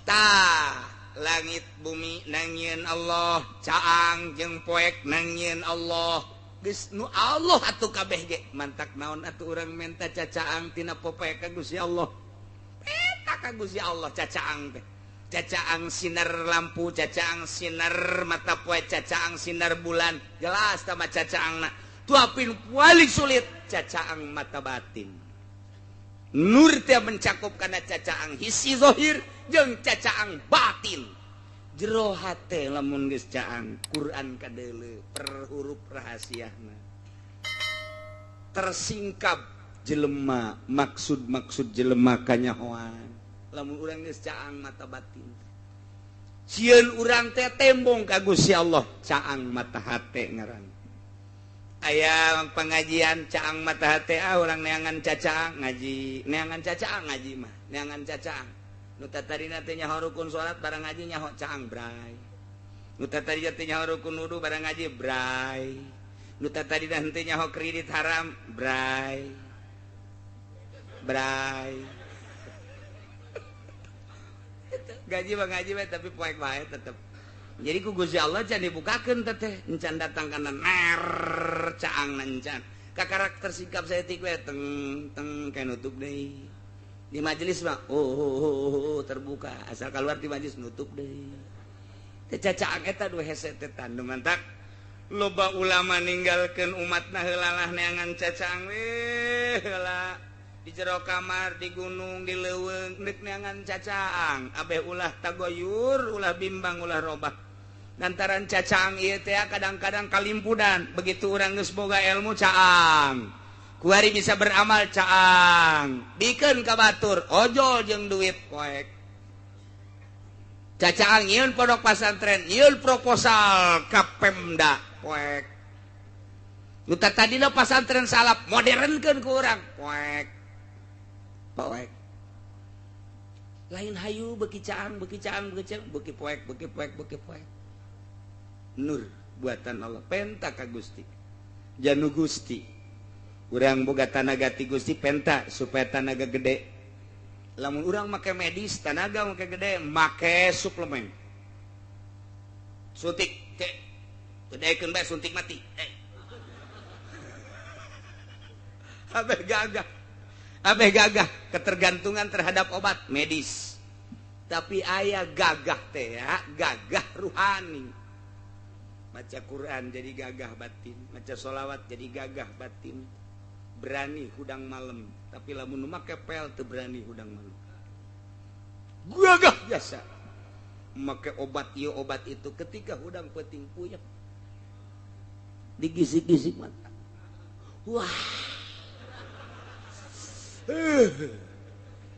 Tah, langit bumi nangieun Allah, caang jeung poek nangieun Allah. Geus nu Allah atuh kabeh ge. Mantak naon atuh urang menta cacaang tina popoek ka Gusti Allah. Eta ka Gusti Allah cacaang teh. Cacaang sinar lampu, cacaang sinar mata poe, cacaang sinar bulan. Jelas tama cacaangna. Tuapin paling sulit cacaang mata batin. Nur teh mencakup kana cacaang hisi zahir jeung cacaang batin. Jero hate lamun geus caang Quran kadeuleu per huruf rahasiana. Tersingkap jelema maksud-maksud jelema kanyahoan. Lamun urang geus caang mata batin. Sieun urang teh tembong ka Gusti Allah, caang mata hate ngaran. Aya pengajian caang mata hate, ah urang neangan cacaang ngaji, neangan cacaang ngaji mah, neangan cacaang. Nu tatarina teh nyaho rukun salat barang ngaji nyaho caang bray. Nu tatarina teh nyaho rukun wudu barang ngaji bray. Nu tatarina teh nyaho kredit haram bray. Bray. Gaji mah ngaji mah tapi poek bae tetep. Jadi ku Gusti Allah can dibukakeun teteh, encan datang kana ner caang encan. Ka karakter sikap saya tik we teng teng kayak nutup deui. Di majelis mah oh, terbuka, asal keluar di majelis nutup deui. Teh cacaang eta dua hese teh tandu mantak. Loba ulama ninggalkeun umatna heulalah neangan cacaang we heula. Di jero kamar, di gunung, di leuweung neuk neangan cacaang. Abeh ulah tagoyur, ulah bimbang, ulah robah. Lantaran cacaang ieu teh kadang-kadang kalimpudan. Begitu urang geus boga ilmu caang. Kuari bisa beramal caang. Bikeun ka batur, ojol jeung duit poek. Cacaang nyieun pondok pasantren, nyieun proposal ka Pemda poek. Nu tadina pasantren salap modernkeun ku urang poek. Poek. Lain hayu beki caang, beki caang, beki caang, beki poek, beki poek, beki poek. Nur buatan Allah, penta ka Gusti. Janu Gusti. Urang boga tanaga ti Gusti penta supaya tanaga gede. Lamun urang make medis tanaga make gede, make suplemen. Suntik, teh. Gedekeun bae suntik mati. Abeh gagah. Abeh gagah ketergantungan terhadap obat medis. Tapi aya gagah teh ya, gagah ruhani. Baca Quran jadi gagah batin, baca sholawat jadi gagah batin. Berani hudang malam, tapi lamun make pel teu berani hudang malam. Gagah biasa. Make obat ieu obat itu ketika hudang peuting puyeng. Digisik-gisik mata. Wah.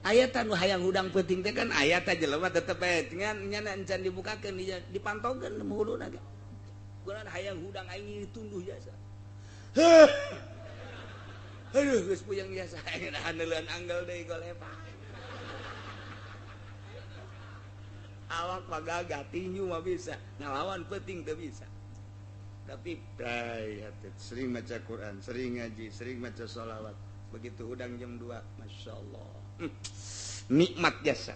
Aya tah nu hayang hudang peuting teh kan aya tah jelema tetep bae ngan nyana encan dibukakeun dipantongkeun huluna ge. Kulan hayang hudang aing tunduh jasa. Aduh geus puyeng jasa aing haneuleun anggel deui golepa. Awak mah gagah tinju mah bisa, ngalawan peuting teu bisa. Tapi bray sering maca Quran, sering ngaji, sering maca sholawat. Begitu hudang jam 2, Masya Allah, nikmat jasa.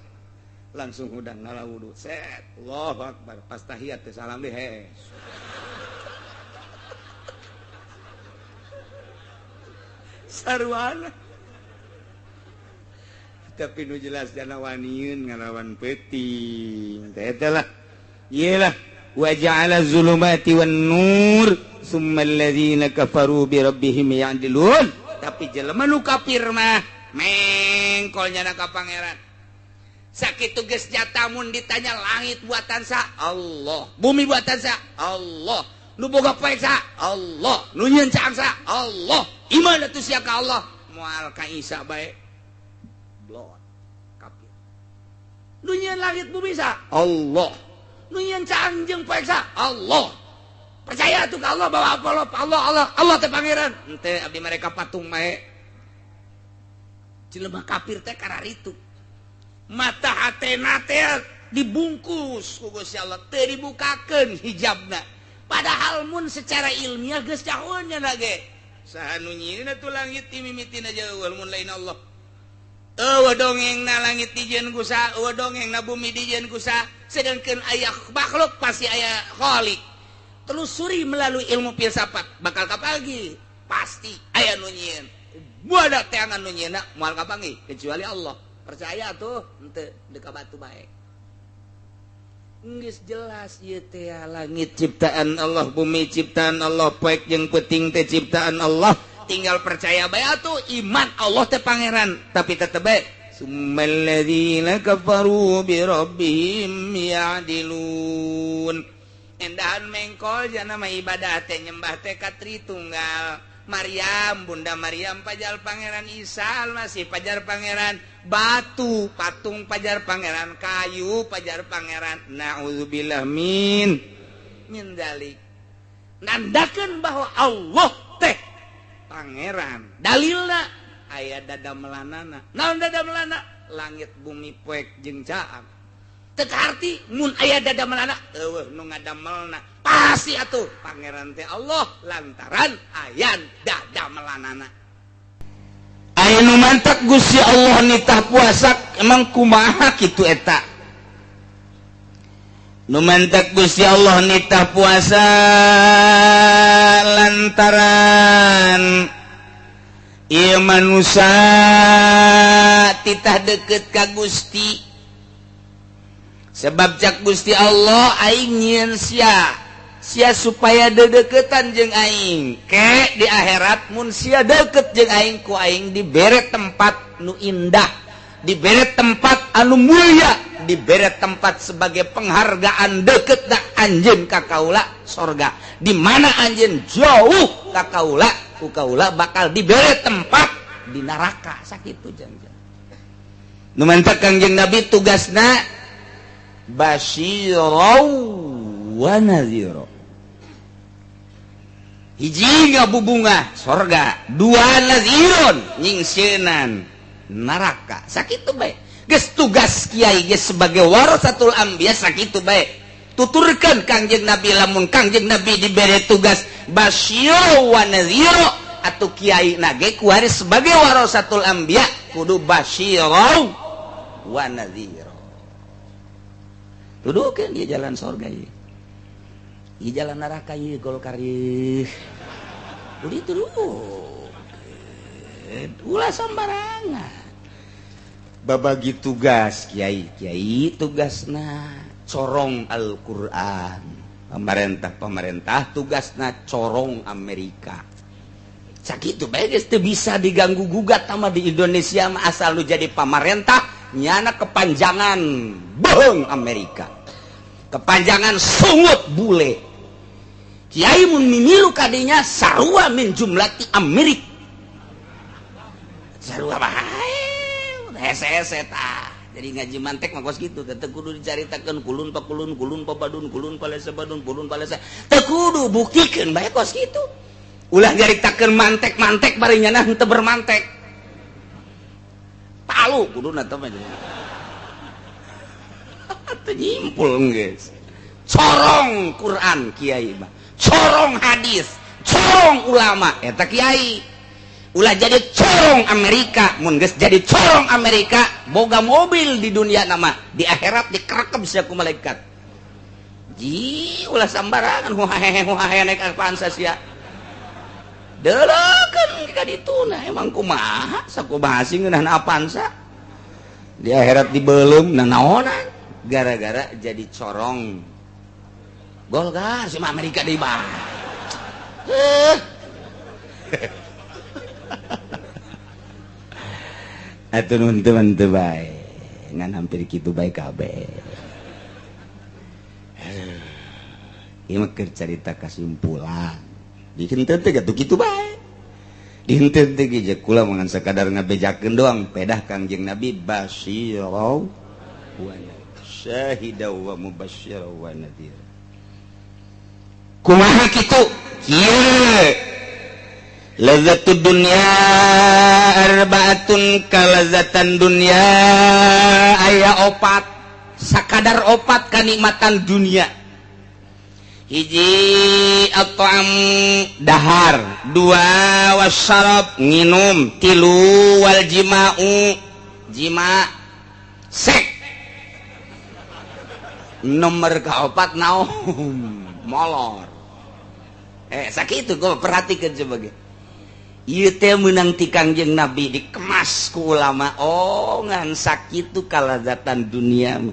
Langsung hudang ngala wudu, set, Allahu Akbar. Pas tahiyat teh salam deh, hes. Sarwana. Tapi nu jelas jana waniun ngalawan peuting. Teh eta lah. Ieu lah. Wa ja'ala zulumati wan nur summa alladzina kafaru bi rabbihim ya'dilun. Tapi jelema nu kafir mah mengkol nyana ka pangeran. Sakitu geus nyata mun ditanya langit buatan sa Allah, bumi buatan sa Allah, nu boga poek sa Allah, nu nyieun caang sa Allah. Iman atuh sia ka Allah, moal ka Isa bae. Blot kafir. Nu nyieun langit bumi sa Allah. Nu nyieun caang jeung poek sa Allah. Percaya tuh ke Allah bahwa Allah Allah Allah Allah teh pangeran. Henteu abdi mereka patung bae. Jelema kafir teh kararitu. Mata hatena teh dibungkus ku Gusti Allah, teu dibukakeun hijabna. Padahal mun secara ilmiah geus cahueun nya ge. Saha nu nyieunna tuh langit ti mimitina jauh mun lain Allah. Eueuh dongengna langit dijieun ku saha, eueuh dongengna bumi dijieun ku saha. Sedangkan aya makhluk pasti aya khalik. Telusuri melalui ilmu filsafat bakal kapagi pasti aya nu nyieun. Buada teangan nu nyieunna moal kapanggih kecuali Allah. Percaya tuh henteu deka batu bae. Geus jelas ieu teh langit ciptaan Allah, bumi ciptaan Allah, poek jeung peuting teh ciptaan Allah. Tinggal percaya bae atuh iman Allah teh pangeran, tapi tetep bae summal ladzina kafaru bi rabbihim ya'dilun. Endahan mengkol jana mah ibadah teh nyembah teh ka Tritunggal. Maryam, Bunda Maryam pajar Pangeran Isa Almasih pajar Pangeran batu, patung pajar Pangeran kayu, pajar Pangeran. Na'udzubillah min dzalik. Nandakeun bahwa Allah teh pangeran. Dalilna aya dada melanana. Naon dada melana? Langit bumi poek jeung caang. Teu kaarti mun aya dada melana eueuh nu ngadamelna. Pasti atuh pangeran teh Allah lantaran aya dada melanana. Aya nu mantak Gusti Allah nitah puasa emang kumaha kitu eta? Nu mantak Gusti Allah nitah puasa lantaran ieu manusia titah deket ka Gusti. Sebab cak Gusti Allah aing nyieun sia, sia supaya dedeketan jeung aing. Ke di akhirat mun sia deket jeung aing ku aing dibere tempat nu indah, dibere tempat anu mulia, dibere tempat sebagai penghargaan deket da anjeun ka kaula sorga. Di mana anjeun jauh ka kaula, ku kaula bakal dibere tempat di neraka. Sakitu jangan. Nu mantak Kangjeng Nabi tugasna basyirau wa nadhira. Hiji ngabubungah sorga, dua nadhirun nyingsieunan neraka. Sakitu bae. Geus tugas kiai geus sebagai warasatul anbiya sakitu bae. Tuturkeun Kangjeng Nabi lamun Kangjeng Nabi dibere tugas basyirau wa nadhira atuh kiai nage kuari sebagai warasatul anbiya kudu basyirau wa nadhira. Tuduhkeun dia jalan sorga ieu. Ieu jalan neraka ieu Golkar ieu. Kudu dituduhkeun. Ulah sembarangan. Babagi tugas kiai, kiai tugasna corong Al-Qur'an. Pemerintah-pemerintah tugasna corong Amerika. Sakitu bae geus teu bisa diganggu gugat sama di Indonesia mah asal lu jadi pamarentah nyana kepanjangan bohong Amerika, kepanjangan sungut bule. Kiai mun mimilu kadinya sarua min jumlati Amerik, sarua bae hese-hese tah. Jadi ngaji mantek mah kos kitu teh kudu dicaritakeun kulun pa kulun, kulun pa badun, kulun pa lesa badun, kulun pa lesa. Teu kudu buktikeun bae kos kitu. Ulah nyaritakeun mantek-mantek bari nyana henteu bermantek. Palu kuduna teh mah. Teu nyimpul geus. Corong Quran kiai mah, corong hadis, corong ulama eta kiai. Ulah jadi corong Amerika, mun geus jadi corong Amerika boga mobil di dunia nama, di akhirat dikerekep sia ku malaikat. Ji ulah sambarangan huhahehe huhahehe naik Avanza sia. Deleukeun ka dituna emang kumaha sakumaha sih ngeunah Avanza. Di akhirat dibeuleum nanaonan gara-gara jadi corong Golkar sama Amerika deui bae. Atuh nun teu teu bae. Ngan hampir kitu bae kabeh. Ieu mah keur carita kasimpulan. Dihenteu teh gatuh kitu bae. Dihenteu teh ge kula mah ngan sakadar ngabejakeun doang pedah Kangjeng Nabi basyirau wa syahida wa mubasysyira wa nadhir. Kumaha kitu? Kieu. Lazzatud dunya arbaatun kalazatan dunya aya opat, sakadar opat kanikmatan dunia. Hiji at-ta'am dahar, dua wasyarab nginum, tilu wal jima'u jima sek. Nomor keopat naum molor. Sakitu gua perhatikan sebagai ieu teh meunang ti Kangjeng Nabi dikemas ku ulama. Oh ngan sakitu kalazatan dunia.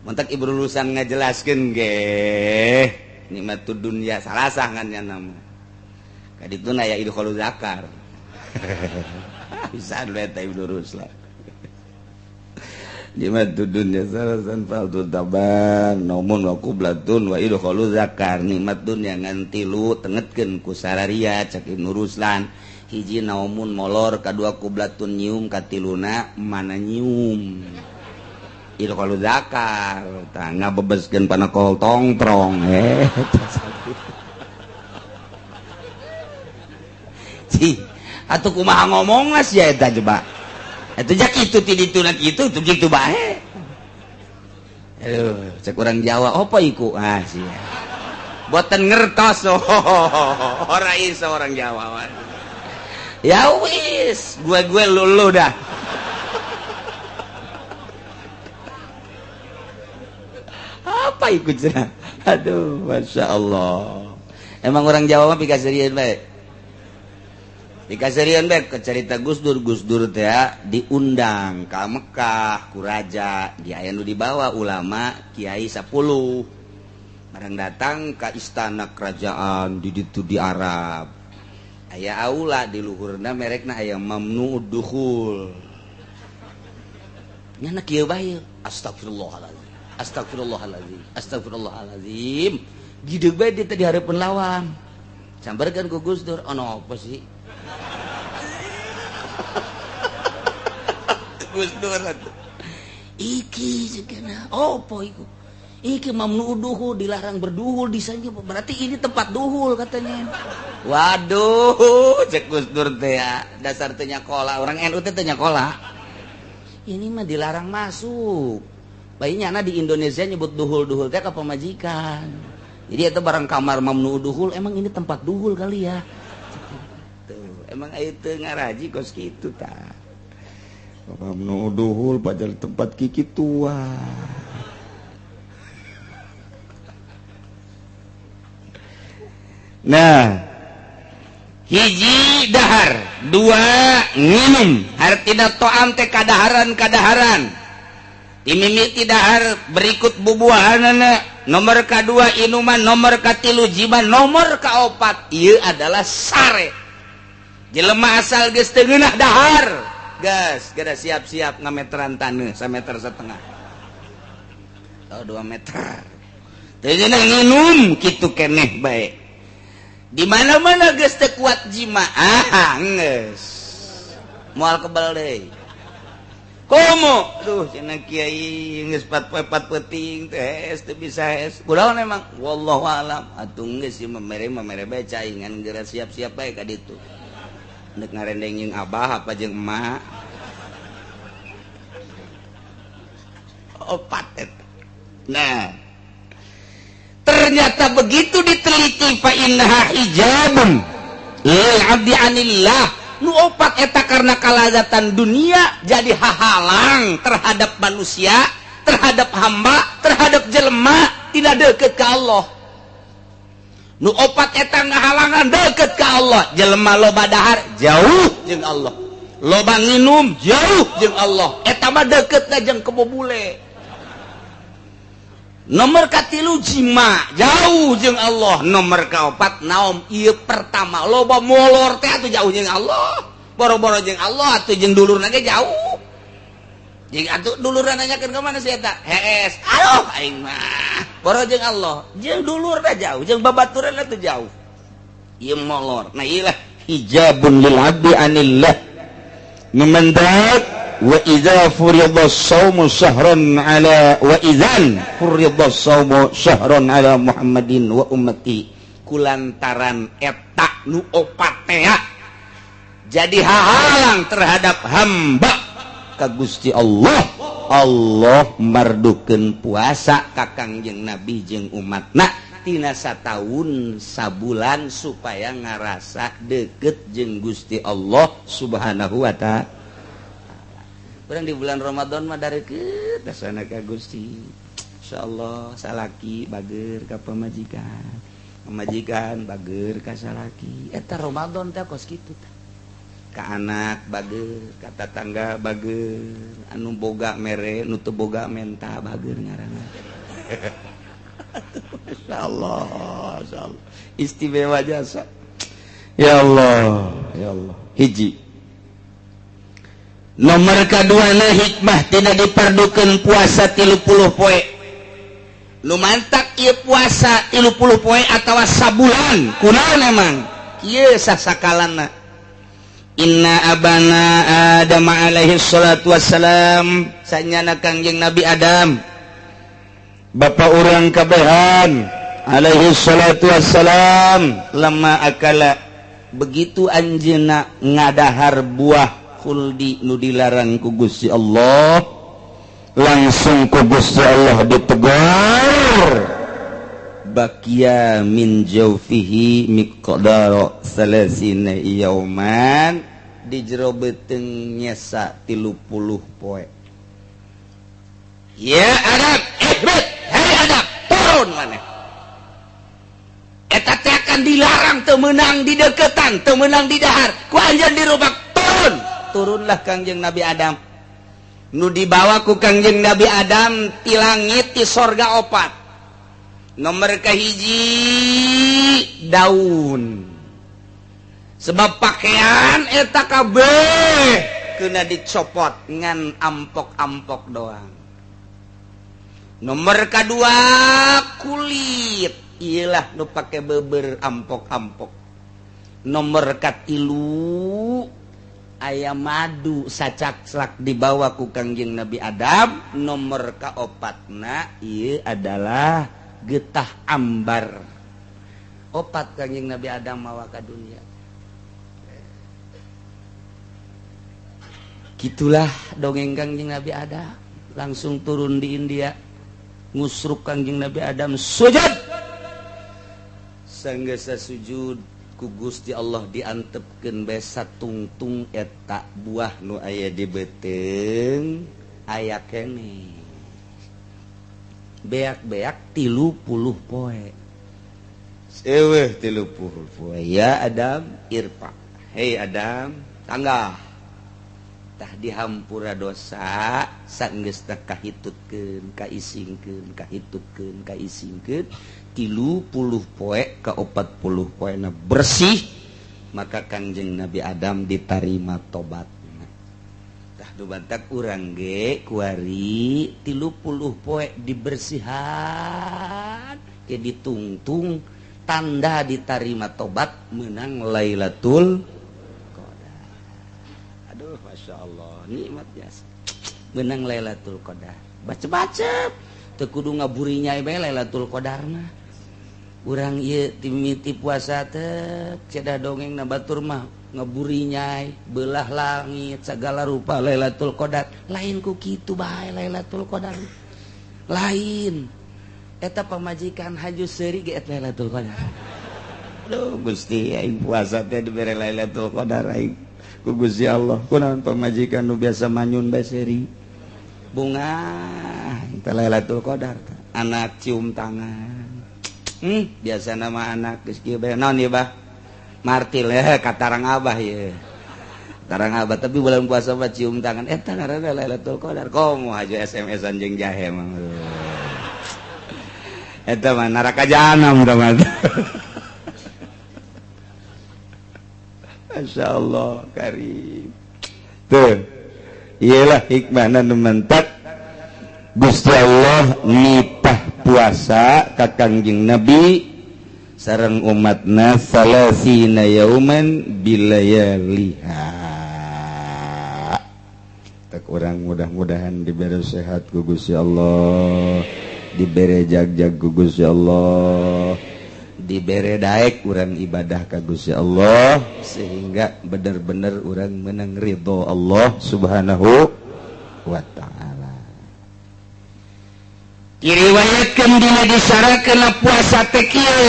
Mantak ibu lulusan ngajelaskeun ge nikmatud dunya salasah ngan nya nama. Kadituna aya idkhulul zakar. Bisa eta Ibnu Ruslan. Nikmatud dunya salasan faltu taban naumun wa qublatun wa idkhulul zakar. Nikmat dunya ngan tilu tengetkeun ku sararia cak Ibnu Ruslan. Hiji naumun molor, kadua qublatun nyium, katiluna mana nyium. Idkhulul zakar tah ngabebeskeun panakol tongtrong. Cih, atuh kumaha ngomongna sia eta coba. Atuh jak kitu ti dituna kitu tuh kitu bae. Aduh, cek urang Jawa apa iku? Ah sia. Boten ngertos. Ora iso orang Jawa. Ya wis, gue lulu dah. Apa ikut cenah? Aduh, Masya Allah. Emang orang Jawa mah pikaserian bae. Pikaserian bae ke cerita Gus Dur, Gus Dur teh diundang ka Mekah ku raja, di aya nu dibawa ulama kiai 10. Barang datang ka istana kerajaan di ditu di Arab. Aya aula di luhurna merekna aya mamnu'ud dukhul. Nyana kieu bae. Astagfirullahalazim. Astagfirullahalazim. Astagfirullahalazim. Gideg bae dia tadi hareupeun lawang. Sambarkeun ku Gus Dur, ono apa sih? Gus Dur atuh. Iki segana opo iku? Iki mamnu duhul, dilarang berduhul di sana, berarti ini tempat duhul katanya. Waduh, cek Gus Dur teh ya, dasar teu nyakola, orang NU teh teu nyakola. Ini mah dilarang masuk. Bayinya na di Indonesia nyebut duhul-duhul teh ka pamajikan. Jadi itu barang kamar mamnu duhul, emang ini tempat duhul kali ya. Tuh, emang aya teu ngaraji kos kitu tah. Mamnu duhul padahal tempat kiki tua. Nah, hiji dahar, dua nginum, artina to'am teh kadaharan-kadaharan. Dimimiti dahar berikut bubuahanana, nomor kadua inuman, nomor katilu jiman, nomor kaopat ieu adalah sare. Jelema asal geus teu ngeunah dahar, gas, geus siap-siap ngameteran taneuh sameter setengah. Oh, 2 meter. Teu ngeunah nginum kitu keneh bae. Di mana-mana geus teu kuat jima, ah geus. Moal kebal deui. Komo, duh cenah kiai geus 4 poe 4 peuting teh teu bisa es. Kunaon emang? Wallahu alam. Atuh geus ieu mah mere bae caingan geura siap-siap bae ka ditu. Nek ngarendeng jeung abah apa jeung emak. Opat eta. Nah, ternyata begitu diteliti fa innaha hijabun lil abdi anillah. Nu opat eta karena kalazatan dunia jadi hahalang terhadap manusia, terhadap hamba, terhadap jelema tidak deket ke Allah. Nu opat eta ngahalangan deket ke Allah, jelema loba dahar jauh jeung Allah, loba nginum jauh jeung Allah, eta mah deketna jeung kebo bule. Nomor katilu jima jauh jeung Allah. Nomor kaopat naom ieu pertama loba molor teh atuh jauh jeung Allah. Boro-boro jeung Allah atuh jeung dulurna ge jauh. Jeung atuh dulurna nanyakeun ka mana si eta? Hees. Aduh aing mah. Boro jeung Allah, jeung dulurna jauh, jeung babaturanna teh jauh. Ieu molor. Nah ieu lah hijabun lil abdi anillah. Numandak wa idza furida shaumu syahran ala wa idzan furida shaumu syahran ala Muhammadin wa ummati kulantaran eta nu opat teh jadi hahalang terhadap hamba ka Gusti Allah. Allah mardukeun puasa ka Kangjeng Nabi jeung umatna tina sataun sabulan supaya ngarasa deket jeung Gusti Allah Subhanahu wa ta'ala. Urang di bulan Ramadan mah dareukeut dasana ka Gusti. Insyaallah salaki bager ka pamajikan, pamajikan bager ka salaki. Eta Ramadan teh kos kitu tah. Ka anak bager, ka tatangga bager, anu boga mere, nu teu boga menta bager ngaranna. Insyaallah, insyaallah. Istimewa jasa. Ya Allah, ya Allah. Hiji. Nomor kaduana hikmah tidak diperdukeun puasa 30 poe. Nu mantak ieu puasa 30 poe atawa sabulan kunaon emang? Kieu sasakalana. Inna abana Adam alaihi salatu wassalam sanyana Kangjeng Nabi Adam. Bapa urang kabehan alaihi salatu wassalam lama akala begitu anjeunna ngadahar buah khuldi nu dilarang ku Gusti Allah, langsung ku Gusti Allah ditegur. Bakia min jaufihi miqdara salasina yauman, di jero beuteung nyesa 30 poe. Ya Adam, ihbit, hei Adam, turun maneh. Eta teh akan dilarang teu meunang di deketan, teu meunang di dahar, ku anjeun dirubak turun. Turunlah Kangjeng Nabi Adam. Nu dibawa ku Kangjeng Nabi Adam ti langit ti sorga opat. Nomor kahiji daun. Sebab pakaian eta kabeh kena dicopot ngan ampok-ampok doang. Nomor kadua kulit, iyalah nu pake beber ampok-ampok. Nomor katilu ayam madu sacakslak dibawa ku Kangjeng Nabi Adam. Nomor kaopatna ieu adalah getah ambar. Opat Kangjeng Nabi Adam mawa ka dunia. Gitulah dongeng Kangjeng Nabi Adam. Langsung turun di India, ngusruk Kangjeng Nabi Adam sujud. Sanggeus sujud ku Gusti Allah diantepkeun bae satungtung eta buah nu aya di beuteung aya keneh. Beak-beak 30 poe. Eueuh 30 poe. Ya Adam irfa. Hei Adam, tangga. Tah dihampura dosa sanggeus teh kahitutkeun, kaisingkeun, kahitutkeun, kaisingkeun 30 poe ka 40 poena bersih, maka Kangjeng Nabi Adam ditarima tobatna. Tah nu bantak urang ge kuari 30 poe dibersihan ke ditungtung tanda ditarima tobat menang Lailatul Qadar. Aduh Masya Allah, nikmat biasa menang Lailatul Qadar. Baca-baca teu kudu ngaburinya bae Lailatul Qadar mah. Urang ieu timiti puasa teh cedah dongeng na batur mah ngeburinyai belah langit segala rupa Lailatul Qadar. Lain ku kitu bae Lailatul Qadar. Lain eta pamajikan haju seuri ge eta Lailatul Qadar. Aduh Gusti aing puasa teh dibere Lailatul Qadar aing ku Gusti Allah. Kunaon pamajikan nu biasa manyun bae seuri. Bunga eta Lailatul Qadar. Anak cium tangan. Biasa nama anak geus kieu bae naon ieu bah? Martil ya katarang abah ye. Tarang abah tapi bulan puasa mah cium tangan eta ngaranna Lailatul Qadar. Komo haju SMS-an jeung jahe mah. Eta mah neraka jahanam tah mah. Masya Allah karim. Tuh, iyalah hikmahna nu mentak Gusti Allah nitah puasa ka Kangjeng Nabi sareng umatna salasina yauman bilayaliha. Tak urang mudah-mudahan diberi sehat ku Gusti Allah, diberi jag-jag ku Gusti Allah, dibere daek urang ibadah ka Gusti Allah sehingga bener-bener urang menang ridho Allah Subhanahu wa ta'ala. Diriwayatkeun dina disarakeun puasa teh kieu,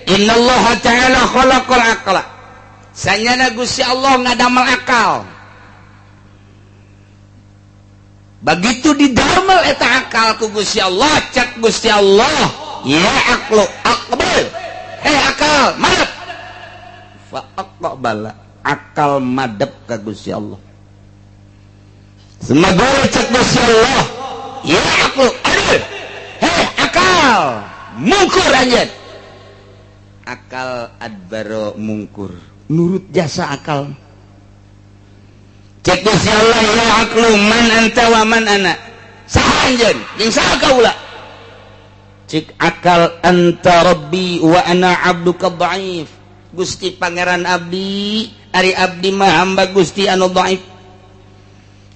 innallaha ta'ala khalaqal aqla. Sanyana Gusti Allah ngadamel akal. Begitu didamel eta akal ku Gusti Allah, cak Gusti Allah, ya aqlu aqbal. Hei akal, madep. Fa aqbala, akal madep ka Gusti Allah. Semagore cek Gusti Allah, ya aqlu adil. Hei akal, mungkur anjeun. Akal adbaro mungkur, nurut jasa akal. Cek Gusti Allah, ya aqlu man anta wa man ana. Saha anjeun, jeung saha kaula? Cik akal anta rabbi wa ana abduka dhaif. Gusti pangeran abdi, ari abdi mah hamba Gusti anu dhaif.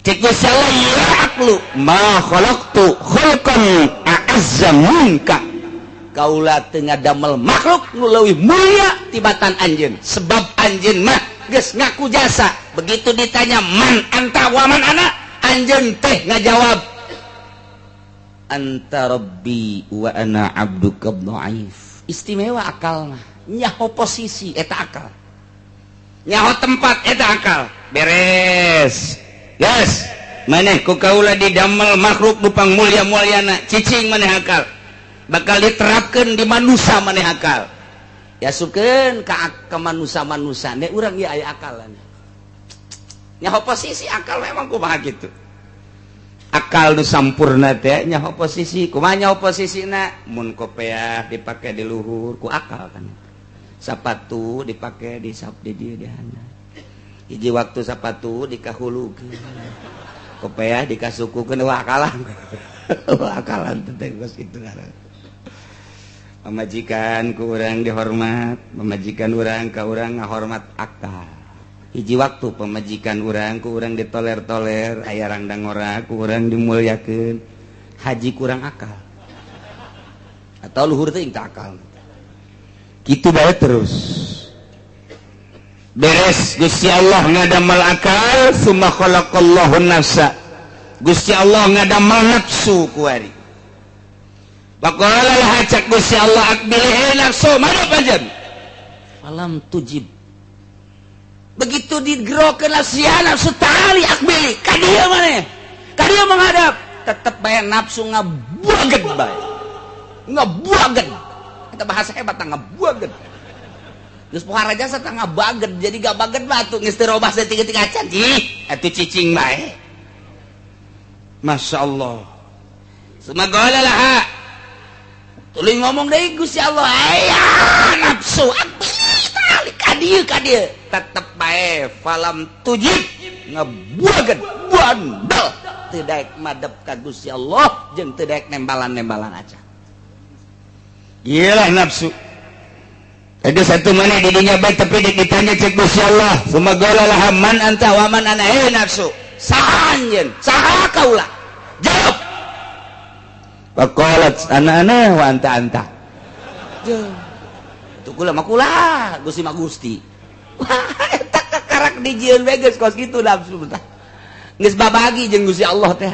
Cek Gusti Allah, ya aqlu ma khalaqtu khalqan a'azza minka. Kaula teu ngadamel makhluk nu leuwih mulia tibatan anjeun, sebab anjeun mah geus ngaku jasa. Begitu ditanya man anta wa man ana, anjeun teh ngajawab anta rabbi wa ana abduka dhaif. Istimewa akal mah, nyaho posisi eta akal, nyaho tempat eta akal. Beres. Yes, maneh ku kaula didamel makhluk nu pangmulia-muliana, cicing maneh akal. Bakal diterapkeun di manusia maneh akal. Yasupkeun ka manusia-manusia ne urang ieu aya akalan. Nyaho posisi akal memang kumaha kitu. Akal nu sampurna teh nyaho posisi, kumaha nyaho posisina? Mun kopeah dipake di luhur ku akal kan. Sapatu dipake di sap di dieu di handap. Hiji waktu sapatu dikahulukeun. Kopeah dikasukukeun, wah akalan. Wah akalan teh geus kitu ngaran. Pamajikan ku urang dihormat, pamajikan urang ka urang ngahormat akal. Hiji waktu pamajikan urang ku urang ditoler-toler, aya rangdang ora ku urang dimuliakeun. Haji kurang akal. Atau luhur teh teu akal. Kitu bae terus. Beres Gusti Allah ngadamel akal, summa khalaqallahu nafsa. Gusti Allah ngadamel nafsu kuari. Faqala laha, cak Gusti Allah, aqbilhi nafsu, madep anjeun. Falam tujib. Begitu digerokeun nafsu, ya nafsu ta'ali aqbili, ka dieu maneh. Ka dieu menghadap, tetep bae nafsu ngabuageun bae. Ngabuageun. Eta bahasa hebat ngabuageun. Geus pohara jasa tah ngabageun, jadi gabageun batu geus teu robah saeutik-eutik acan. Ih, atuh cicing bae. Masya Allah. Sumagala laha. Tuluy ngomong deui Gusti Allah, aya nafsu aqbili ka dieu ka dieu. Tetep bae falam tujib, ngebuageun bandel. Teu daek madep ka Gusti Allah jeung teu daek nembalan-nembalan acan. Iyalah nafsu. Ada satu mana di dunia baik tapi ditanya cek Gusti Allah, sumagala laha man anta wa man ana. Eh nafsu, saha anjeun, saha kaula? Jawab. Faqalat ana ana wa anta anta. Tuh kula mah kula, Gusti mah Gusti. Wah, eta kakarak dijieun we geus kos kitu nafsu tah. Geus babagi jeung Gusti Allah teh.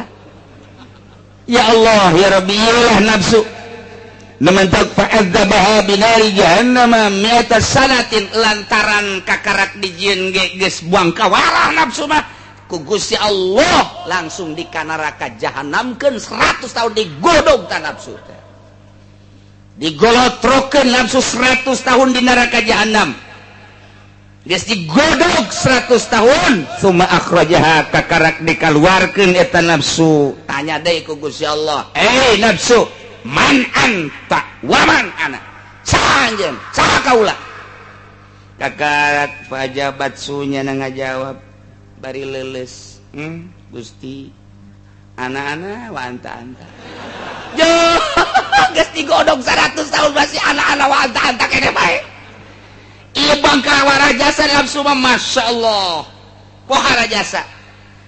Ya Allah, ya Rabbi, iyalah nafsu. Nementak fa'adzabaha binari jahannama mi'ata sanatin, lantaran kakarak dijieun ge geus buang kawarah nafsu mah ku Gusti Allah langsung di kanaraka jahanamkeun 100 tahun digodog ta nafsu teh. Digolotrokeun nafsu 100 tahun di neraka jahanam. Geus digodog 100 tahun, summa akhrajaha, kakarak dikaluarkeun eta nafsu. Tanya deui ku Gusti Allah, "Eh nafsu, Man anta wa man ana. Saha anjeun? Saha kaula? Kakarak pajabat sunya na ngajawab bari leuleus. Gusti ana-ana wa anta-anta. Jo, geus digodog 100 tahun masih ana-ana wa anta-anta kene bae. Ieu bangka jasa nafsu mah Masya Allah. Pohara jasa.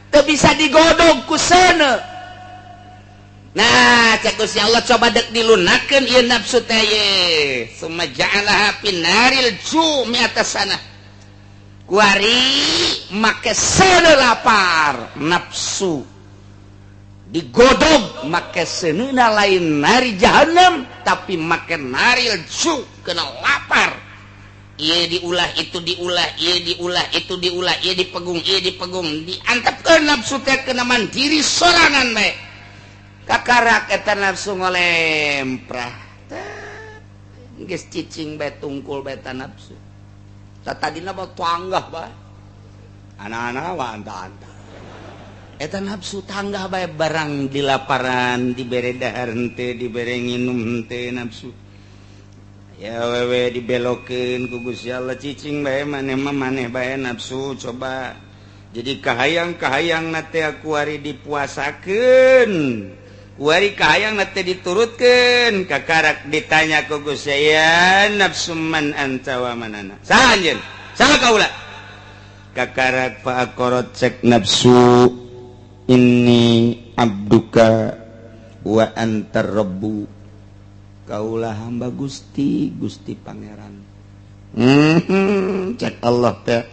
Teu bisa digodog ku seuneu. Nah, cek Gusti Allah coba dek dilunakeun ieu nafsu teh ye. Summa ja'alaha finaril ju mi'ata sanah. Kuari make seuneu lapar nafsu. Digodog make seuneuna lain nari jahanam tapi make naril ju kena lapar. Ieu diulah itu diulah, ieu diulah itu diulah, ieu dipegung, ieu dipegung, diantepkeun nafsu teh kena mandiri sorangan bae. Kakarak eta nafsu ngolemprah. Geus cicing bae tungkul bae ta nafsu. Tadina mah tanggah bae. Anak-anak wa anta-anta. Eta nafsu tanggah bae barang dilaparan, dibere dahar henteu, dibere nginum henteu nafsu. Ya wewe dibelokeun ku Gusti Allah cicing bae maneh mah maneh bae nafsu coba. Jadi kahayang-kahayang na teh kuari dipuasakeun. Kuari kahayang na teh diturutkeun. Kakarak ditanya ku Gusti ya nafsu man anta wa man ana. Saha anjeun? Saha kaula? Kakarak faqorot cek nafsu inni abduka wa antar rabbu. Kaulah hamba Gusti, Gusti Pangeran. Cek Allah teh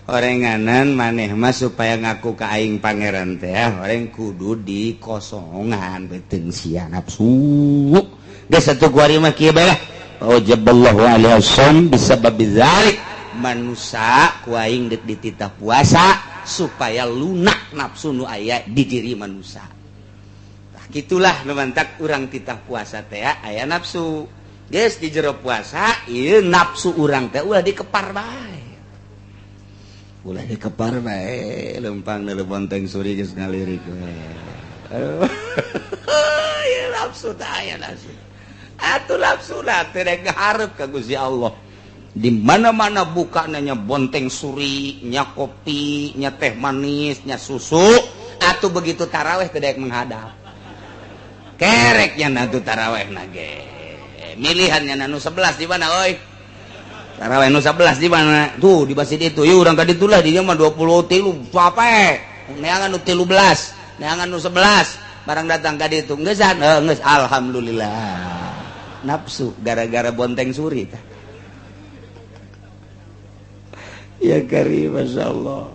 orenganan maneh mah supaya ngaku ka aing pangeran teh oreng kudu dikosongan beuteung sia nafsu. Geus satu kuari mah kieu bae lah. Wajaballahu alaihi wasallam bisababi dzalik. Manusa ku aing deuk dititah puasa supaya lunak nafsu nu aya di diri manusa. Gitulah nu mantak urang titah puasa teh aya nafsu. Geus di jero puasa ieu nafsu urang teh ulah dikepar bae. Ulah dikepar bae lempang deuleu bonteng suri geus ngalirik we. Ieu nafsu teh aya nafsu. Atuh nafsu lah teh rek hareup ka Gusti Allah. Di mana-mana bukana nya bonteng suri, nya kopi, nya teh manis, nya susu, atuh begitu taraweh teh daek menghadap. Kereknya nanti taraweh nage milihannya nanu 11 di mana oi taraweh nu 11 di mana tuh di masjid itu yuk urang ka ditu lah di dieu mah 23 pape neangan nu 13 neangan nu 11 barang datang ka ditu geusan geus alhamdulillah nafsu gara-gara bonteng suri tah ya kari masyaallah.